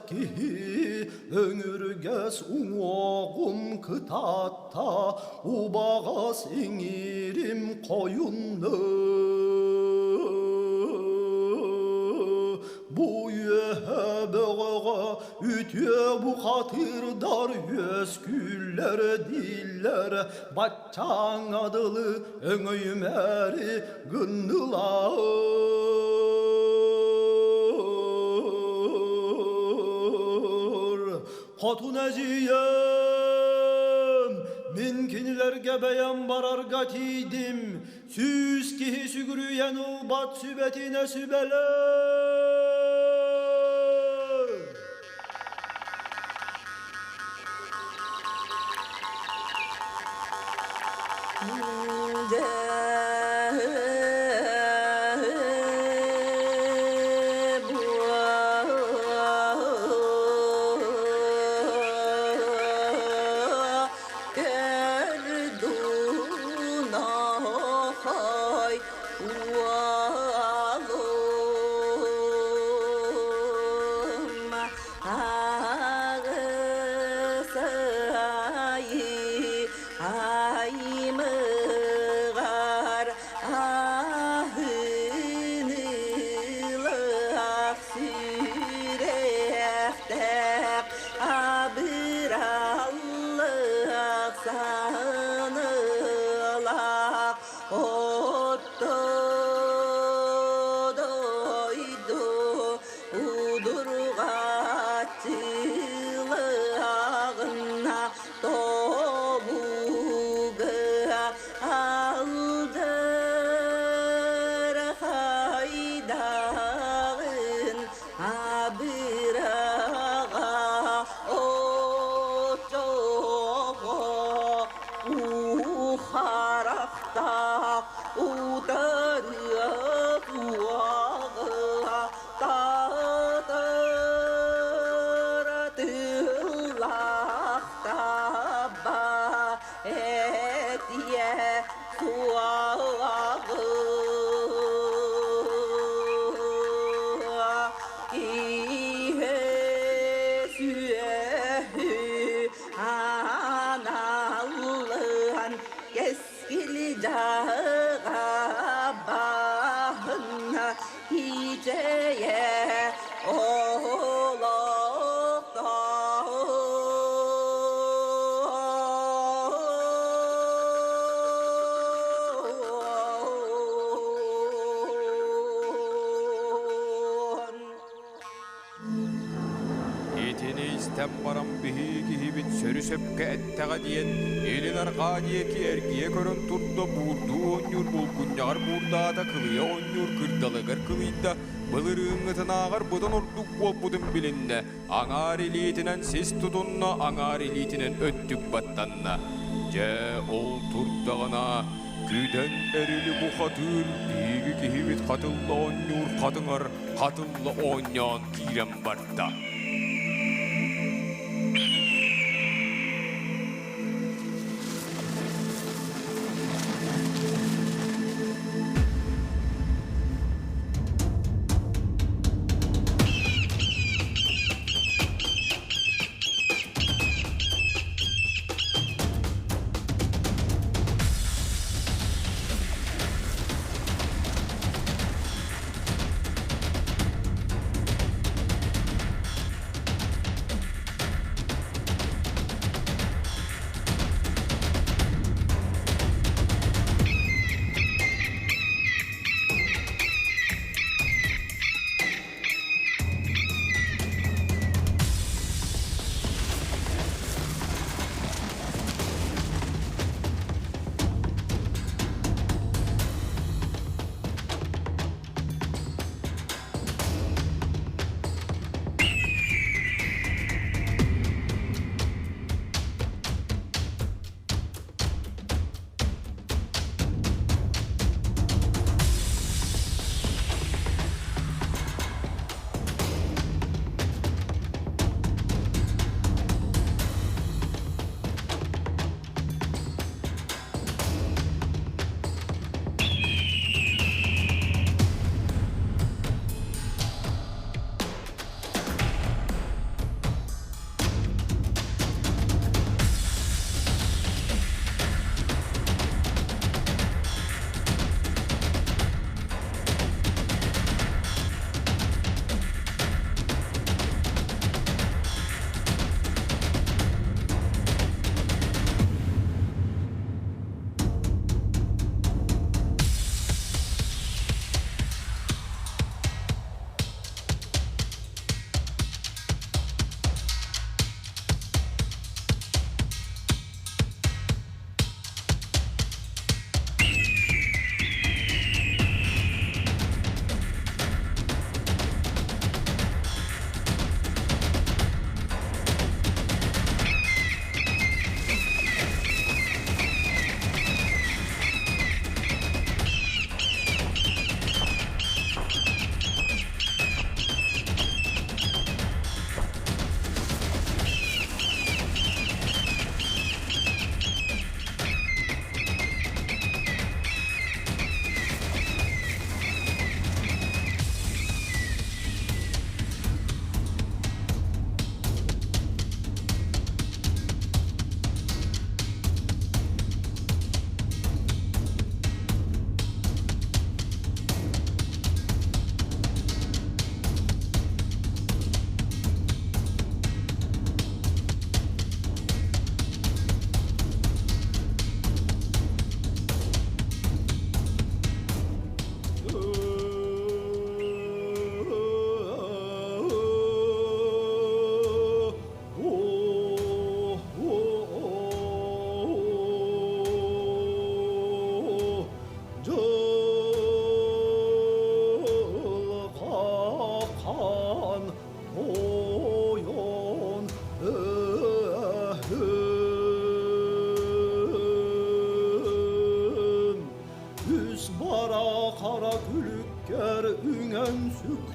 киһи өҥүргэс уҥуоҕум кытаатта, убаҕас иҥиирим хойунна. Бу үөһэ бөҕөҕө үтүө бухатыырдар үөскүүллэр дииллэр, баччааҥҥа дылы өҥөйүмээри гыннылар. Хотун эдьиийим, мин кинилэргэ бэйэм барарга тиийдим, сүүс киһи сүгүрүйэн ылбат сүбэтинэ сүбэлээ. Аймыгар аһыныылаах сүрэхтээх абыраллаах саныылаах отто дойду удурҕаччылаҕына тобуга алдырхайдаҕын абыраҕа очоҕо уу харахтаах утарыах уоҕа Татара тыллаах таба этиэ суоҕа киһи сүөһү аналлыан кэскил дьаҕа баһына кичэйэ олохтоон. Итини истэн баран биһиги киһибит сөрү-сөпкө эттэҕэ диэн, илин арҕаа диэки эргийэ көрөн турда, буурдуу оонньуур булгунньаҕар буурдаата, кылыйа оонньуур кырдалыгар кылыйда, былырыыҥҥытынааҕар быдан ордук буолбутун билиннэ, аҥаар илиитинэн сис тутунна, аҥаар илиитинэн өттүк баттанна. Дьэ, ол турдаҕына, күдэн эрили бухатыыр биһиги киһибит хатылла оонньуур хатыҥар хатылла оонньоон киирэн барда.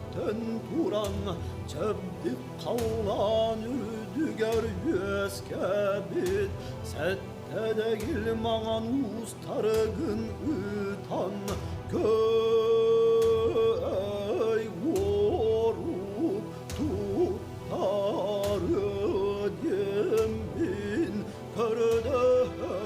Көтөн туран чэбдик халлаан үрдүгэр үөскээбит Сэттэ маҥан уустарыгын ыытан көй уорук туттары диэммин көрдөһө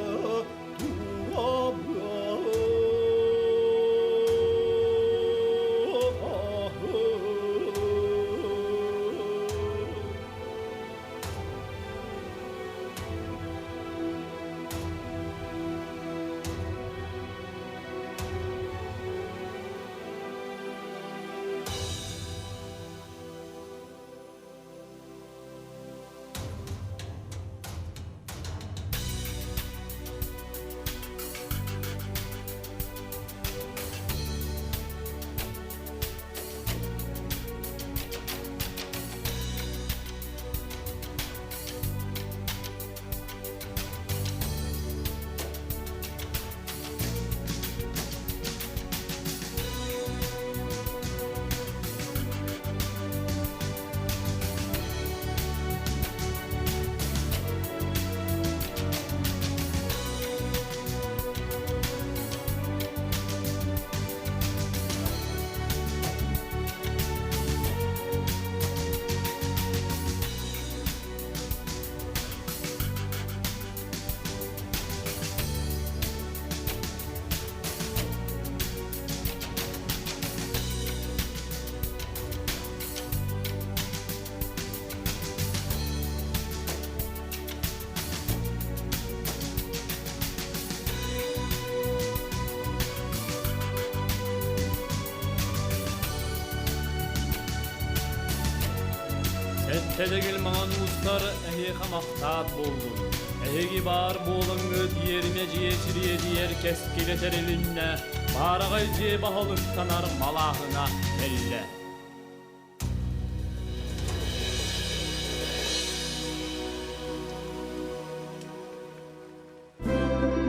Сэттэлэгил маҥан уустар эһиэхэ махтаат буоллун. Эһиги баар буолаҥҥыт иэримэ дьиэ сириэдийэр кэскилэ тэрилиннэ, баараҕай дьиэ баһылыктанар малааһына кэллэ.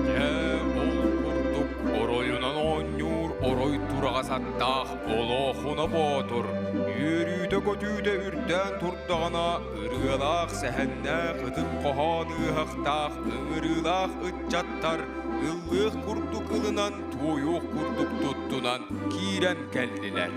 Дьэ, ол курдук оройунан оонньуур орой тураҕас аттаах Олоохуна Боотур үөрүүтэ-көтүүтэ үрдээн турдаҕына ырыалаах, сэһэннээх, ытык хоһоон ыаһахтаах, ыҥырыылаах ыччаттар ыллыах курдук ылынан, туойуох курдук туттунан киирэн кэллилэр.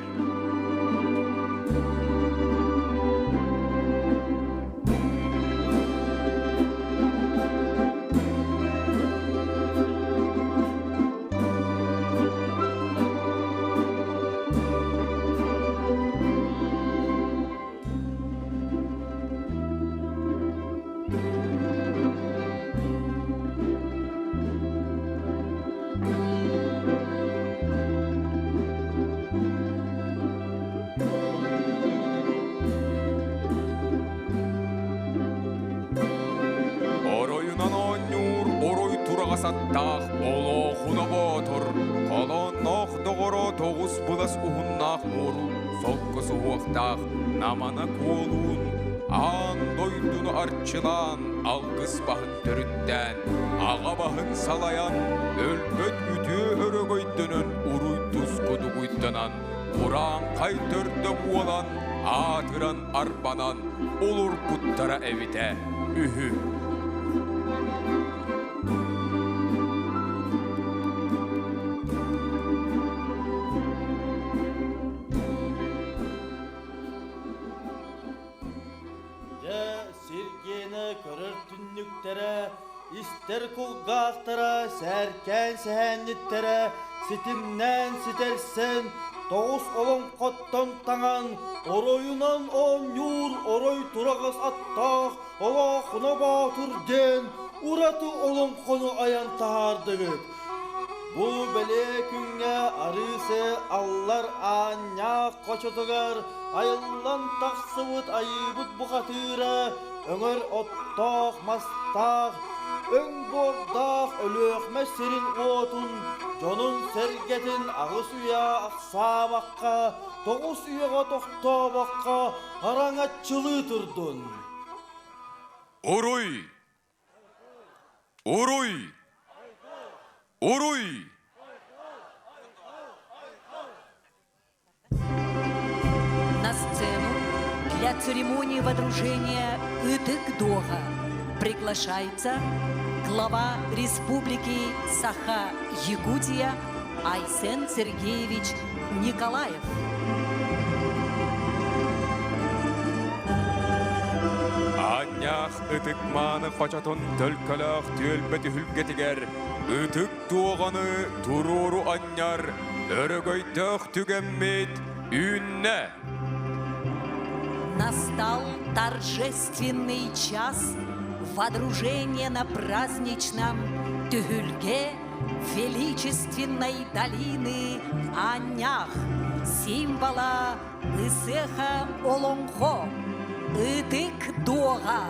Оройунан оонньуур орой тураҕас аттаах Олоохуна Боотур холоонноох доҕоро тоҕус былас уһуннаах муору солко суһуохтаах Намана Куолуун аан дойдуну арчылаан алгыс баһын төрүттээн, аҕа баһын салайан, өлбөт үтүө өрөгөйдөнөн уруй туску дугуйданан, урааҥхай төрдө буолан, аатыран арбанан олорбуттара эбитэ үһү. Дьэ, сиргиэнэ көрөр түннүктэрэ, истэр кулгаахтара, сээркээн сэһээнньиттэрэ ситимнээн ситэрсэн, тоҕус олоҥхоттон таҥан, оройунан оонньуур орой тураҕас аттаах Олоохуна Боотур диэн ураты олоҥхону айан таһаардыгыт. Бу бэлиэ күҥҥэ Арыысы аллар аанньаах хочотугар айыллан тахсыбыт айыыбыт бухатыыра өҥөр оттоох мастаах, өҥ буордаах Өлүөхмэ сирин уотун, дьонун-сэргэтин аҕыс үйэ ахсаабакка, тоҕус үйэҕэ тохтообокко араҥаччылыы турдун. Уруй! Уруй! Уруй! Для церемонии водружения Ытык-Дога приглашается глава Республики Саха-Якутия Айсен Сергеевич Николаев. Аанньаах ытык мааны хочотун төлкөлөөх түөлбэ түһүлгэтигэр ытык туоҕаны туруору анньар өрөгөйдөөх түгэммит үүннэ! Настал торжественный час водружения на праздничном Тюхюльге величественной долины Аннях, символа Ысыаха Олоҥхо, Ытык Дуоҕа.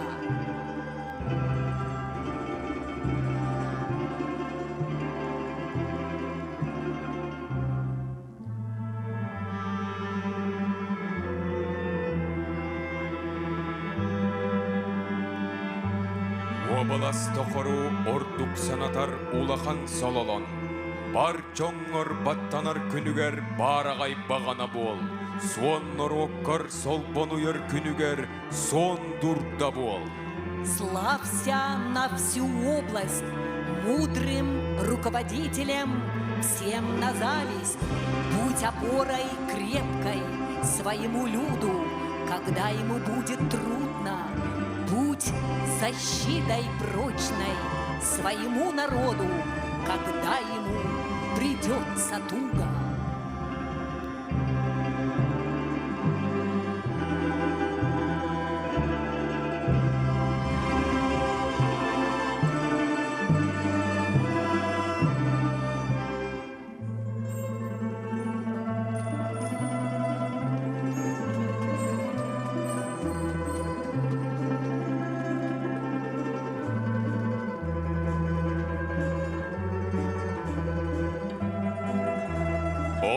Уобалас тохору ордук санатар улахан сололон, бар дьоҥҥор баттанар күнүгэр баараҕай баҕана буол, суон норуоккар солбонуйар күнүгэр суон дурда буол. Славься на всю область мудрым руководителем всем на зависть. Будь опорой крепкой своему люду, когда ему будет трудно. Будь защитой прочной своему народу, когда ему придется туго.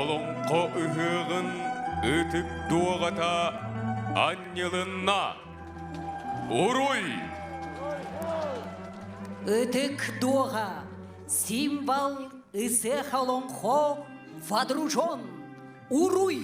Олоҥхо ыһыаҕын ытык дуоҕата анньылынна! Уруй! Ытык дуоҕа символ Ысыах олоҥхо водружен! Уруй!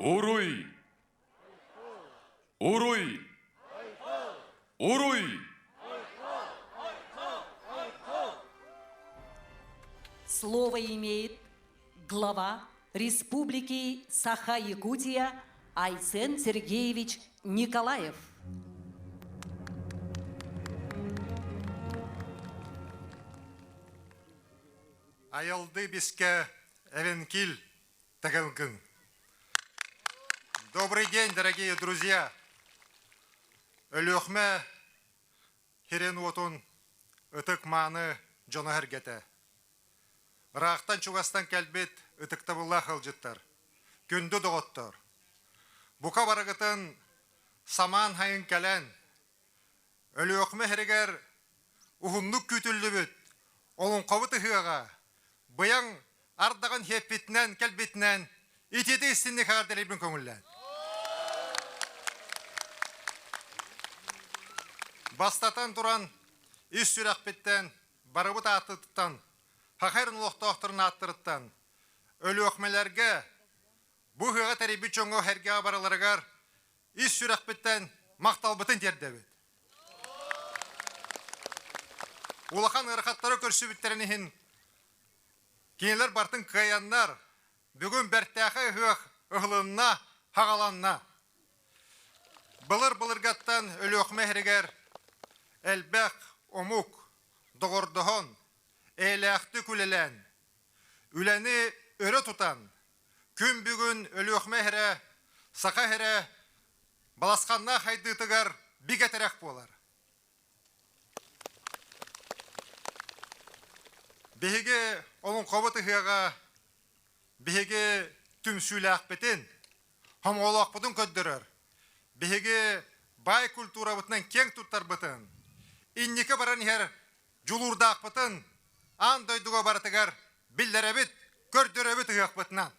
Уруй! Уруй! Уруй! Слово имеет глава Республики Саха-Якутия Айсен Сергеевич Николаев. Айылды биске Эвенкил Тагалгын. Добрый день, дорогие друзья! Өлүөхмэ хирен уотун ытык мааны дьоно эргэтэ. Ыраахтан чугастан кэлбит ытыктабыллаах ыалдьыттар, күндү доҕоттор! Бука барыгытын самаан хайын кэлэн, Өлүөхүмэ иһэригэр уһуннук күүтүллүбүт олоҥхобут ыһыаҕа быйаҥ ардаҕын сиэппитинэн кэлбитинэн итиитик истинник эҕэрдэлиирбин көҥүллээн. Бастатан туран, ис сүрэхпиттэн, барыбыт аатыттан. Саха сирин олохтоохторун ааттарыттан Өлүөхүмэлэргэ бу ыһыаҕы тэрийбит дьоҥҥо сэргэҕэ барыларыгар ис сүрэхпиттэн махталбытын тиэрдэбит. Улахан ыарахаттары көрсүбүттэрин иһин кинилэр бартын кыайаннар, бүгүн бэртээхэй ыһыах ыһылынна, хаҕаланна. Былыр-былыргаттан Өлүөхүмэ иһэригэр элбэх омук доҕордоһон, эйэлээхтик үлэлээн, үлэни өрө тутан, күн бүгүн Өлүөхүмэ иһэрэ, саха иһэрэ баласханнаах хайдыытыгар бигэ тирэх буолар. Биһиги олоҥхобут ыһыаҕа биһиги түмсүүлээхпитин, хомоҕолоохпутун көрдөрөр. Биһиги баай культурабытынан киэҥ туттарбытын, инники баран иһэр дьулуурдаахпытын аан дойдуга барытыгар биллэрэбит, көрдөрөбүт ыһыахпытынан.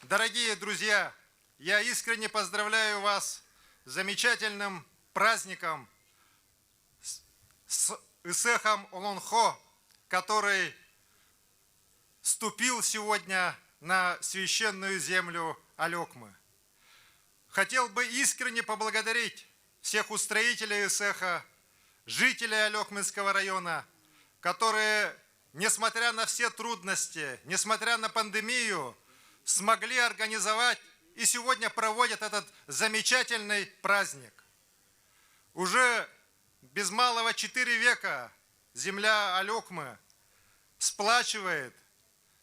Дорогие друзья, я искренне поздравляю вас с замечательным праздником, с Исехом Олонхо, который ступил сегодня на священную землю Алекмы. Хотел бы искренне поблагодарить всех устроителей Исеха, жителей Алекминского района, которые, несмотря на все трудности, несмотря на пандемию, смогли организовать и сегодня проводят этот замечательный праздник. Уже без малого четыре века земля Алекмы сплачивает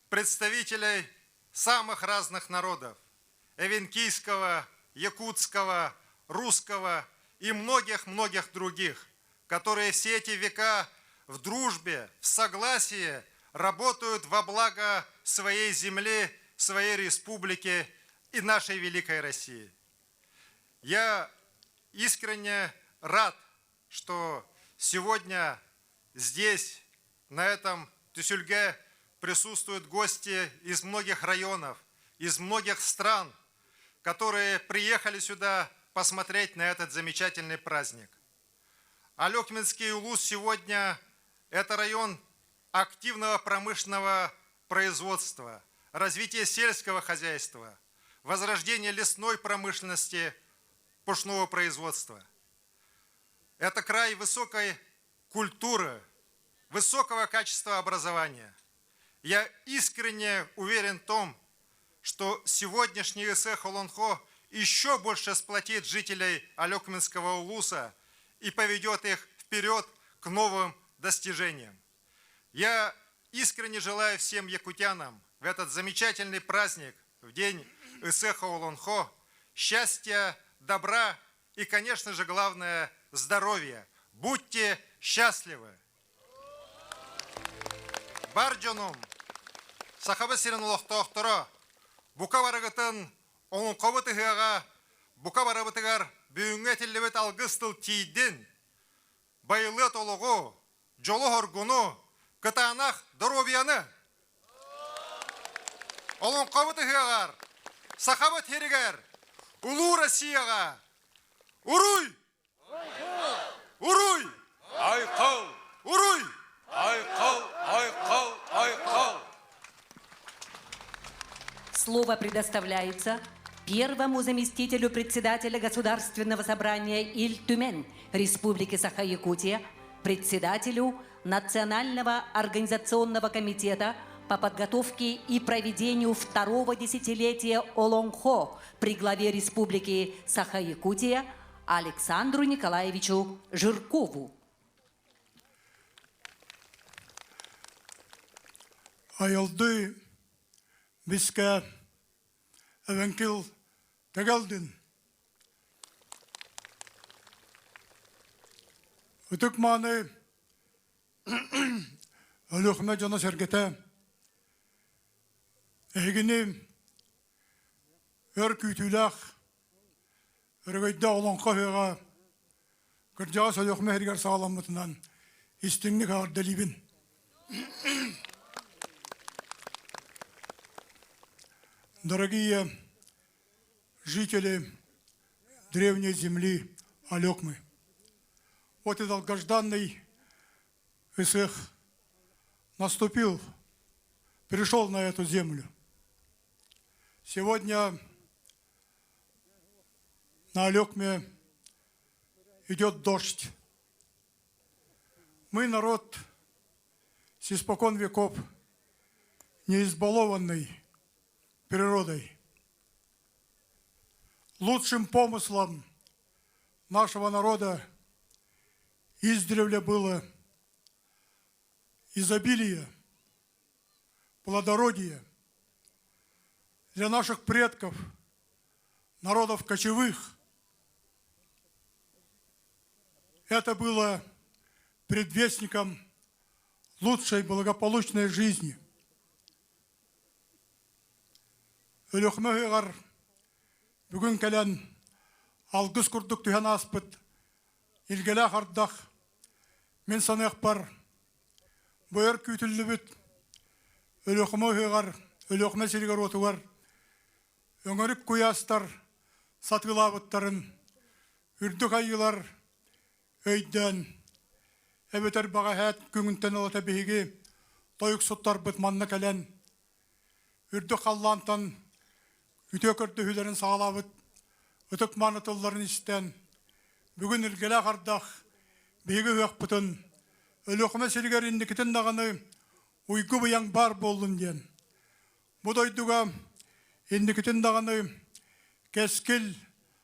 представителей самых разных народов – эвенкийского, якутского, русского и многих-многих других, которые все эти века в дружбе, в согласии работают во благо своей земли, своей республики и нашей великой России. Я искренне рад, что сегодня здесь, на этом Тюсюльге, присутствуют гости из многих районов, из многих стран, которые приехали сюда посмотреть на этот замечательный праздник. Алекминский улус сегодня – это район активного промышленного производства, развития сельского хозяйства, возрождения лесной промышленности, пушного производства. Это край высокой культуры, высокого качества образования. Я искренне уверен в том, что сегодняшний Исех Олонхо еще больше сплотит жителей Алекминского улуса и поведет их вперед к новым достижениям. Я искренне желаю всем якутянам в этот замечательный праздник, в день Исеха Олонхо, счастья, добра и, конечно же, главное, здоровья. Будьте счастливы! Бар дьонум, Сахабыт сирин олохтоохторо, бука барыгытын олоҥхобут ыһыаҕа бука барыбытыгар бүгүҥҥү этиллибит алгыс тыл тиийдин, байылыат олоҕу, дьолу-соргуну, кытаанах доруобуйаны! Олоҥхобут ыһыаҕар, Сахабыт сиригэр, Улуу Россияҕа Уруй! Уруй! Айхал! Уруй! Айхал! Айхал! Айхал! Слово предоставляется первому заместителю председателя Государственного собрания Ильтюмен Республики Саха-Якутия, председателю Национального организационного комитета по подготовке и проведению второго десятилетия Олонхо при главе Республики Саха-Якутия Александру Николаевичу Жиркову. Айылды биске эвенкил тегелдин. Ытык мааны Өлүөхүмэ дьоно-сэргэтэ эһигини өр күүтүүлээх өрөгөйдөөх олоҥхо ыһыаҕа кырдьаҕас Өлүөхүмэ иһигэр саҕаламмытынан истиҥник эҕэрдэлиибин. Дорогие жители древней земли Алекмы, вот и долгожданный. Ысыах наступил, пришел на эту землю. Сегодня на Алекме идет дождь. Мы народ с испокон веков не избалованный природой. Лучшим помыслом нашего народа издревле было изобилие, плодородие. Для наших предков, народов кочевых, это было предвестником лучшей благополучной жизни. Өлүөхүмэ ыһыаҕар бүгүн кэлэн алгыс курдук түһэн ааспыт илгэлээх ардах мин саныахпар бу өр күүтүллүбүт Өлүөхүмэ ыһыаҕар Өлүөхүмэ сиригэр-уотугар өҥөрүк куйаастар сатыылаабыттарын үрдүк айыылар өйдөөн эбэтэр бэҕэһээ күҥүнтэн ылата биһиги тойуксуттарбыт манна кэлэн үрдүк халлаантан үтүө көрдөһүүлэрин саҕалаабыт ытык мааны тылларын истэн, бүгүн илгэлээх ардах биһиги ыһыахпытын Өлүөхүмэ сиригэр инникитин даҕаны уйгу-быйаҥ баар буоллун диэн. Бу дойдуга инникитин даҕаны кэскил,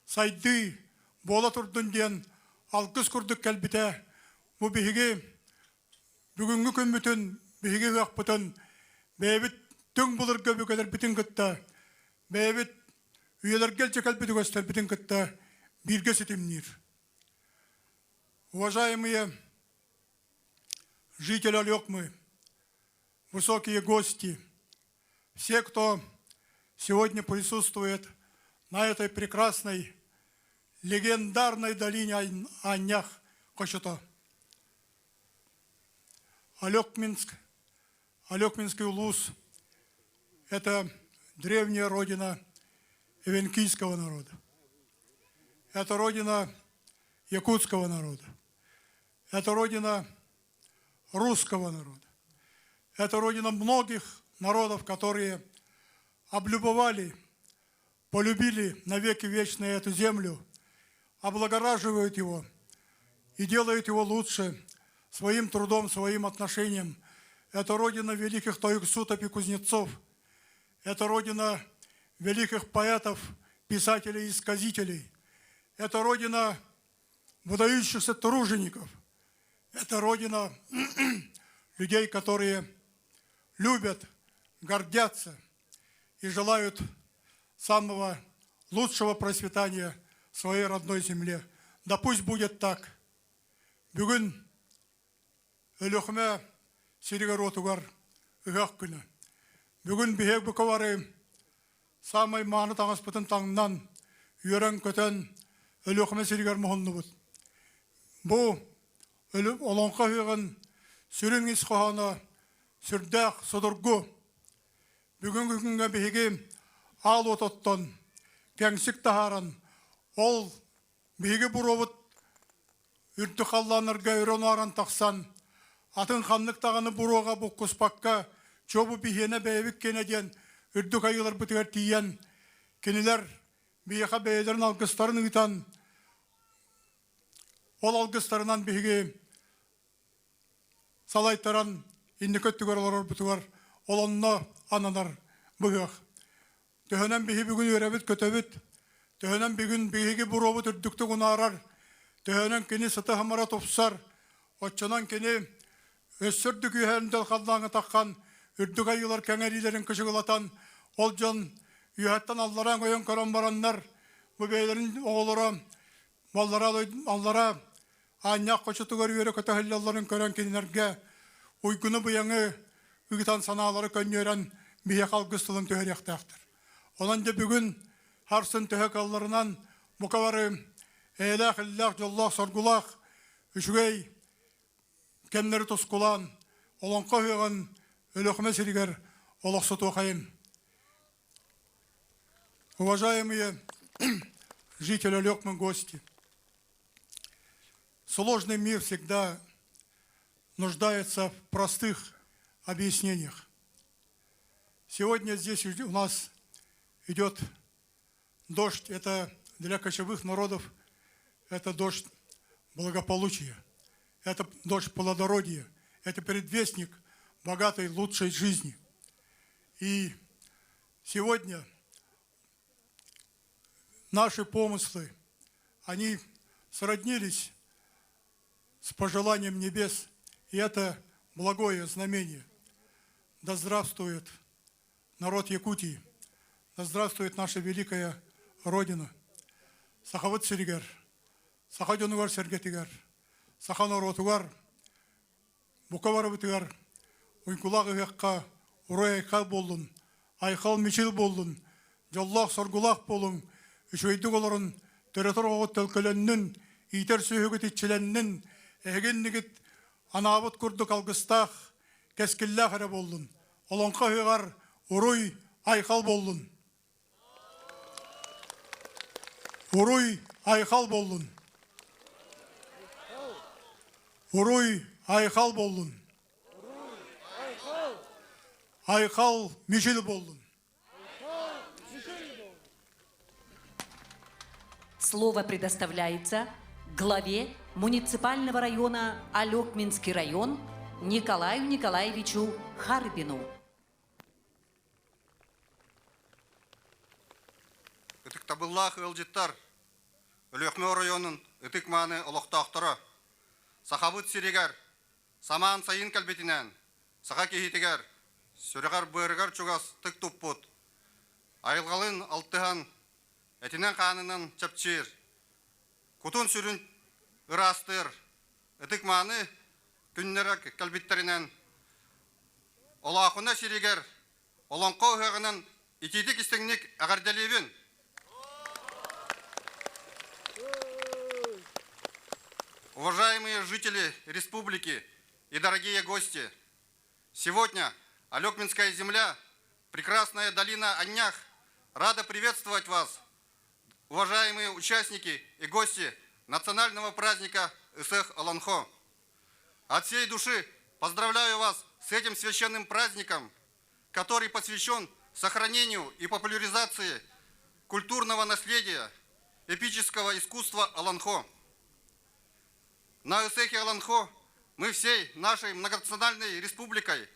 сайдыы буола турдун диэн алгыс курдук кэлбитэ. Бу биһиги Бүгүҥҥү күммүтүн биһиги ыһыахпытын бэйэбит түҥ былыргы өбүгэлэрбитин кытта, бэйэбит үйэлэргэ илдьэ кэлбит үгэстэрбитин кытта бииргэ ситимниир. Уважаемые жители Олекмы, высокие гости, все, кто сегодня присутствует на этой прекрасной легендарной долине Аннях Кочото. Алекминск, Алекминский улус – это древняя родина эвенкийского народа. Это родина якутского народа. Это родина русского народа. Это родина многих народов, которые облюбовали, полюбили навеки вечные эту землю, облагораживают его и делают его лучше своим трудом, своим отношением. Это родина великих тойксутов и кузнецов. Это родина великих поэтов, писателей и сказителей. Это родина выдающихся тружеников. Это родина людей, которые любят, гордятся и желают самого лучшего процветания своей родной земле. Да пусть будет так. Бүгүн Өлүөхүмэ сиригэр-уотугар ыһыах күнэ. Бүгүн биһиги бука саамай мааны таҥаспытын таҥнан, үөрэн-көтөн Өлүөхүмэ сиригэр муһуннубут. Бу олоҥхо ыһыаҕын сүрүн ис хоһооно сүрдээх судургу. Бүгүҥҥү күҥҥэ биһиги аал уот оттон, кэҥсик таһааран, ол биһиги буруобут үрдүк халлааннарга өрө унааран тахсан, атын ханнык даҕаны буруоҕа буккуспакка, чуобу биһиэнэ бэйэбит киэнэ диэн үрдүк айыыларбытыгар тиийэн, кинилэр биһиэхэ бэйэлэрин алгыстарын ыытан, ол алгыстарынан биһиги салайтаран инники өттүгэр олорорбутугар ол онно ананар быһыах. Төһөнөн биһи бүгүн үөрэбит-көтөбүт, төһөнөн бүгүн биһиги буруобут үрдүктүк унаарар, төһөнөн кини сыта-сымара тупсар, оччонон кини өссө үрдүк үөһээн халлааҥҥа таххан, үрдүк айыылар кэҥэриилэрин кычыгылатан, ол дьон үөһэттэн аллараа өйөн көрөн бараннар, бу бэйэлэрин оҕолоро Маллара аллара аанньаах хочотугар үөрэ-көтө сылдьалларын көрөн кинилэргэ уйгуну-быйаҥы ыытан санаалары көнньүөрэн биһиэхэ алгыс тылын түһэриэхтээхтэр. Онон дьэ бүгүн харсын төһө кыалларынан бука бары эйэлээх, иллээх, дьоллоох, соргулаах үчүгэй кэмнэри тускулаан олоҥхо ыһыаҕын Өлүөхүмэ сиригэр олохсутуохайын. Уважаемые жители Олекмы, гости, сложный мир всегда нуждается в простых объяснениях. Сегодня здесь у нас идет дождь. Это для кочевых народов, это дождь благополучия, это дождь плодородия, это предвестник богатой, лучшей жизни. И сегодня наши помыслы, они сроднились с пожеланием небес, и это благое знамение. Да здравствует народ Якутии, да здравствует наша великая Родина. Сахабыт сиригэр, саха дьонугар сэргэтигэр, саха норуотугар, бука барыбытыгар, уйгулаах ыһыахха уруй-айхал буоллун, айхал-мичил буоллун, дьоллоох соргулаах буолуҥ, үчүгэйдик олорун, төрөтөр оҕоҕут төлкөлөннүн, иитэр сүөһүгүт иччилэннин, эһигиннигит анаабыт курдук алгыстаах, кэскиллээх эрэ буоллун. Олоҥхо ыһыаҕар уруй, айхал буоллун! Уруй, айхал буоллун! Уруй, айхал буоллун! Айхал мичил буоллун! Слово предоставляется главе муниципального района Алекминский район Николаю Николаевичу Харбину. Ытыктабыллаах ыалдьыттар, Өлүөхүмэ оройуонун ытык-мааны олохтоохторо, Сахабыт сиригэр самаан сайын кэлбитинэн, саха киһитигэр сүрэҕэр-быарыгар чугас тык туппут, айылҕалыын алтыһан, этинэн-хаанынан чэпчиир, кутун-сүрүн ыраастыыр ытык-мааны күннэрэ кэлбиттэринэн Олоохуна сиригэр Олоҥхо ыһыаҕынан итиитик истиҥник эҕэрдэлиибин! Уважаемые жители республики и дорогие гости, сегодня Алекминская земля, прекрасная долина Аннях, рада приветствовать вас, уважаемые участники и гости национального праздника Ысыах Олонхо. От всей души поздравляю вас с этим священным праздником, который посвящен сохранению и популяризации культурного наследия эпического искусства Олонхо. На Ысыахе Олонхо мы всей нашей многонациональной республикой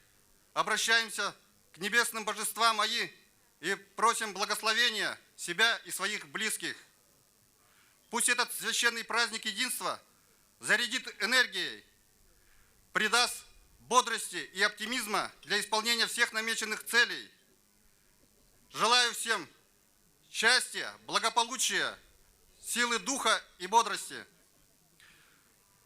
обращаемся к небесным божествам Аи и просим благословения себя и своих близких. Пусть этот священный праздник единства зарядит энергией, придаст бодрости и оптимизма для исполнения всех намеченных целей. Желаю всем счастья, благополучия, силы духа и бодрости.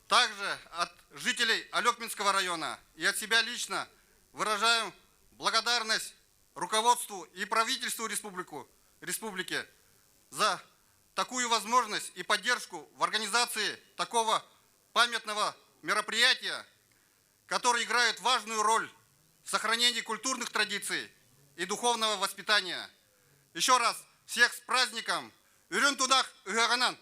Также от жителей Алекминского района и от себя лично выражаем благодарность руководству и правительству республику, республики за такую возможность и поддержку в организации такого памятного мероприятия, которое играет важную роль в сохранении культурных традиций и духовного воспитания. Еще раз всех с праздником! Үрүҥ Тунах ыһыаҕынан!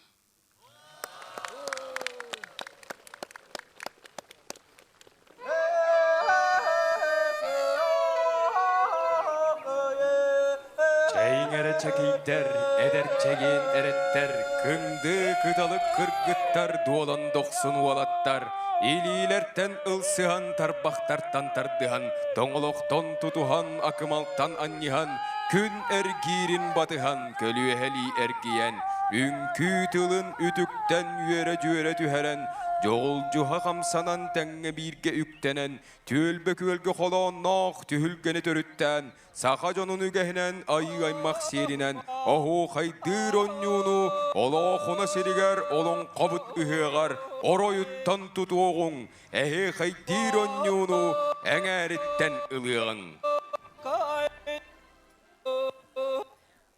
Чэйиҥ эрэ чэкийдэр, эдэр чэгиэн эрэттэр, кындыы кыталык кыргыттар, дуолан дохсун уолаттар, илиилэртэн ылсыһан, тарбахтартан тардыһан, тоҥолохтон тутуһан, акымалтан анньыһан, күн эргиирин батыһан, көлүөһэлии эргийэн, үҥкүү тылын үтүктэн үөрэ-дьүөрэ түһэрэн, дьоҕулдьуһа хамсанан тэҥҥэ бииргэ үктэнэн, түөлбэ күөлгэ холоонноох түһүлгэни төрүттээн, саха дьонун үгэһинэн айыы аймах сиэринэн оһуохайдыыр онньууну Олоохуна сиригэр олоҥхобут ыһыаҕар оройуттан тутуоҕуҥ, эһиэхэйдиир онньууну эҥээриттэн ылыаҕыҥ.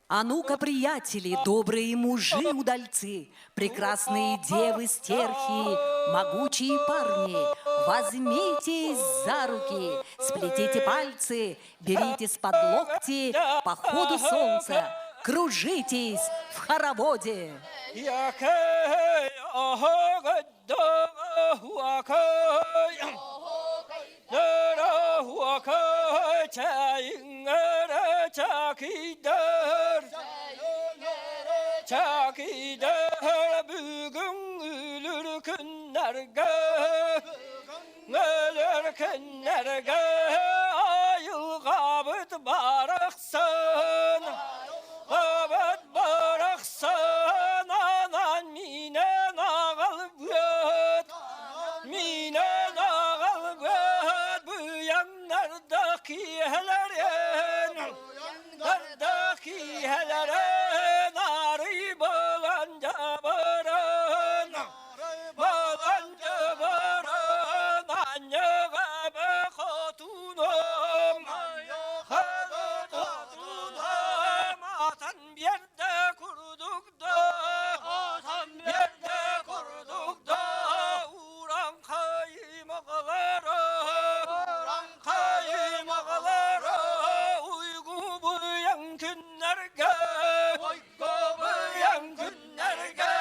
А ну-ка, приятели, добрые мужи-удальцы, прекрасные девы-стерхи, могучие парни, возьмитесь за руки, сплетите пальцы, беритесь под локти по ходу солнца, кружитесь в хороводе. Чакыйдар, чакыйдар бүгүн өлөр күннэргэ, өлөр күннэргэ айылҕабыт барахсан, абат барахсан анан минен аҕалбыт, минен аҕалбыт быйаҥнарда киэһэлэрин, дарда киэһэлэрин арый балан дьабарын, балан дьабарын анньыга хотунум, хотунум атан биэрдэ курдук да, атан биэрдэ курдук да, уран кайымагалара, уран кайымагалара, уйгу буян күннэргэ, уйгу буян күннэргэ,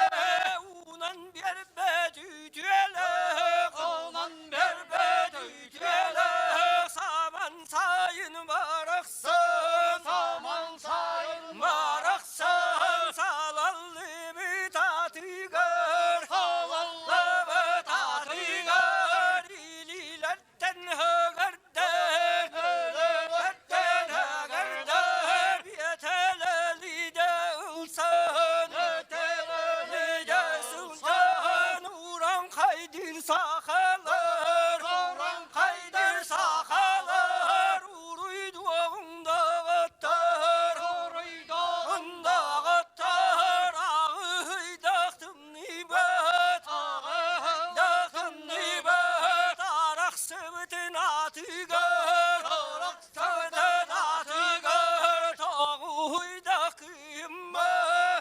унан биэрбэт үтүөлээх, унан биэрбэт үтүөлээх, саман сайын барахсан, саман сайын барахсан, салаллыбыт атыгар, салаллыбыт атыгар, илиилэртэн хөгөрдөр, хөгөртөн хөгөрдөр, биэтэлэлиде ылсан, биэтэлэлиде ылсан, уран хайдыр сахалар, уран хайдыр сахалар, уруйдуоҕуҥдаҕаттар, уруйдуоҕуҥдаҕаттар, ааҕыһыйдахтымныбат, ааҕыһыйдахтымныбат, арахсыбытын атыгар, арахсыбытын атыгар, тоҕуһуйдах кыымма,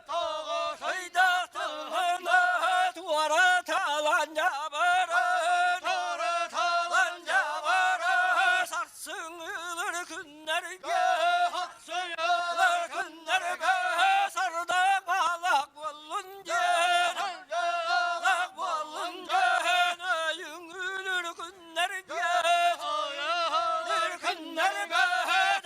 тоҕуһуйдах тылына, туора талан дьабаран, туора талан дьабаран, сарсыҥылар күннэргэ, сарсыҥылар күннэргэ, сардаҥалах буоллун диэн, сардаҥалах буоллун диэн, өйүҥүлүр күннэргэ, өйүҥүлүр күннэргэ,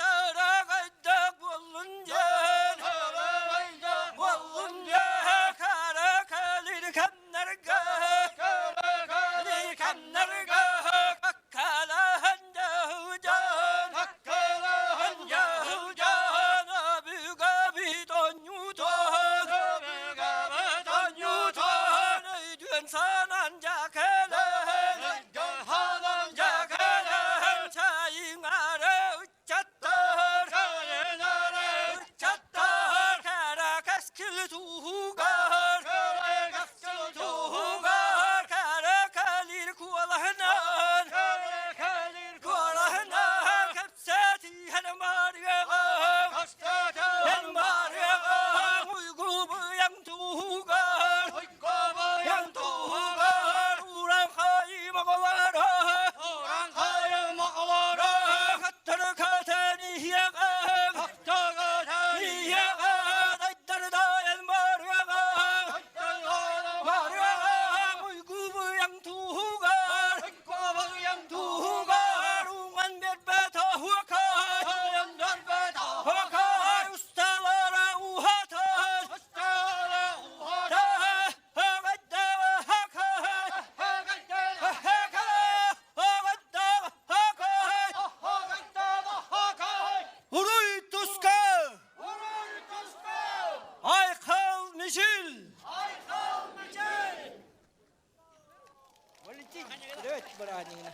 тараҕайдах буоллун диэн, тараҕайдах буоллун диэн, хара кэлир кэмнэргэ, хара кэлир кэмнэргэ, каккалаһан дьаһыдьан, каккалаһан дьаһыдьан, өбүгэбит онньутун, өбүгэбит онньутун, өйдүөн санаан дьэкэлэһэн, өйдүөн санаан дьэкэлэһэн, чайыҥары ыччаттар, чайыҥары ыччаттар, кэрэ кэскил туһугар, кэрэ кэскил туһугар, кэрэ кэлир куолаһынан, кэрэ кэлир куолаһынан, кэпсэтиһэн барыаҕа, кэпсэтиһэн барыаҕа, уйгу быйаҥ туһугар, уйгу быйаҥ туһугар, уран моҕолоро, уран моҕолоро, хаттары катан иһиэҕэҥ, хаттары катан иһиэҕэҥ, айдардаан барыаҕаҥ, айдардаан барыаҕаҥ, уйгу быйаҥ туһугар, уйгу быйаҥ туһугар, уҥан бербэт оһуокай, уҥан бербэт оһуокай, усталара уһатан, усталара уһатан, Уруй туска! Уруй туска! Айхал Мичил! Айхал Мичил! Валентин, привет, братина.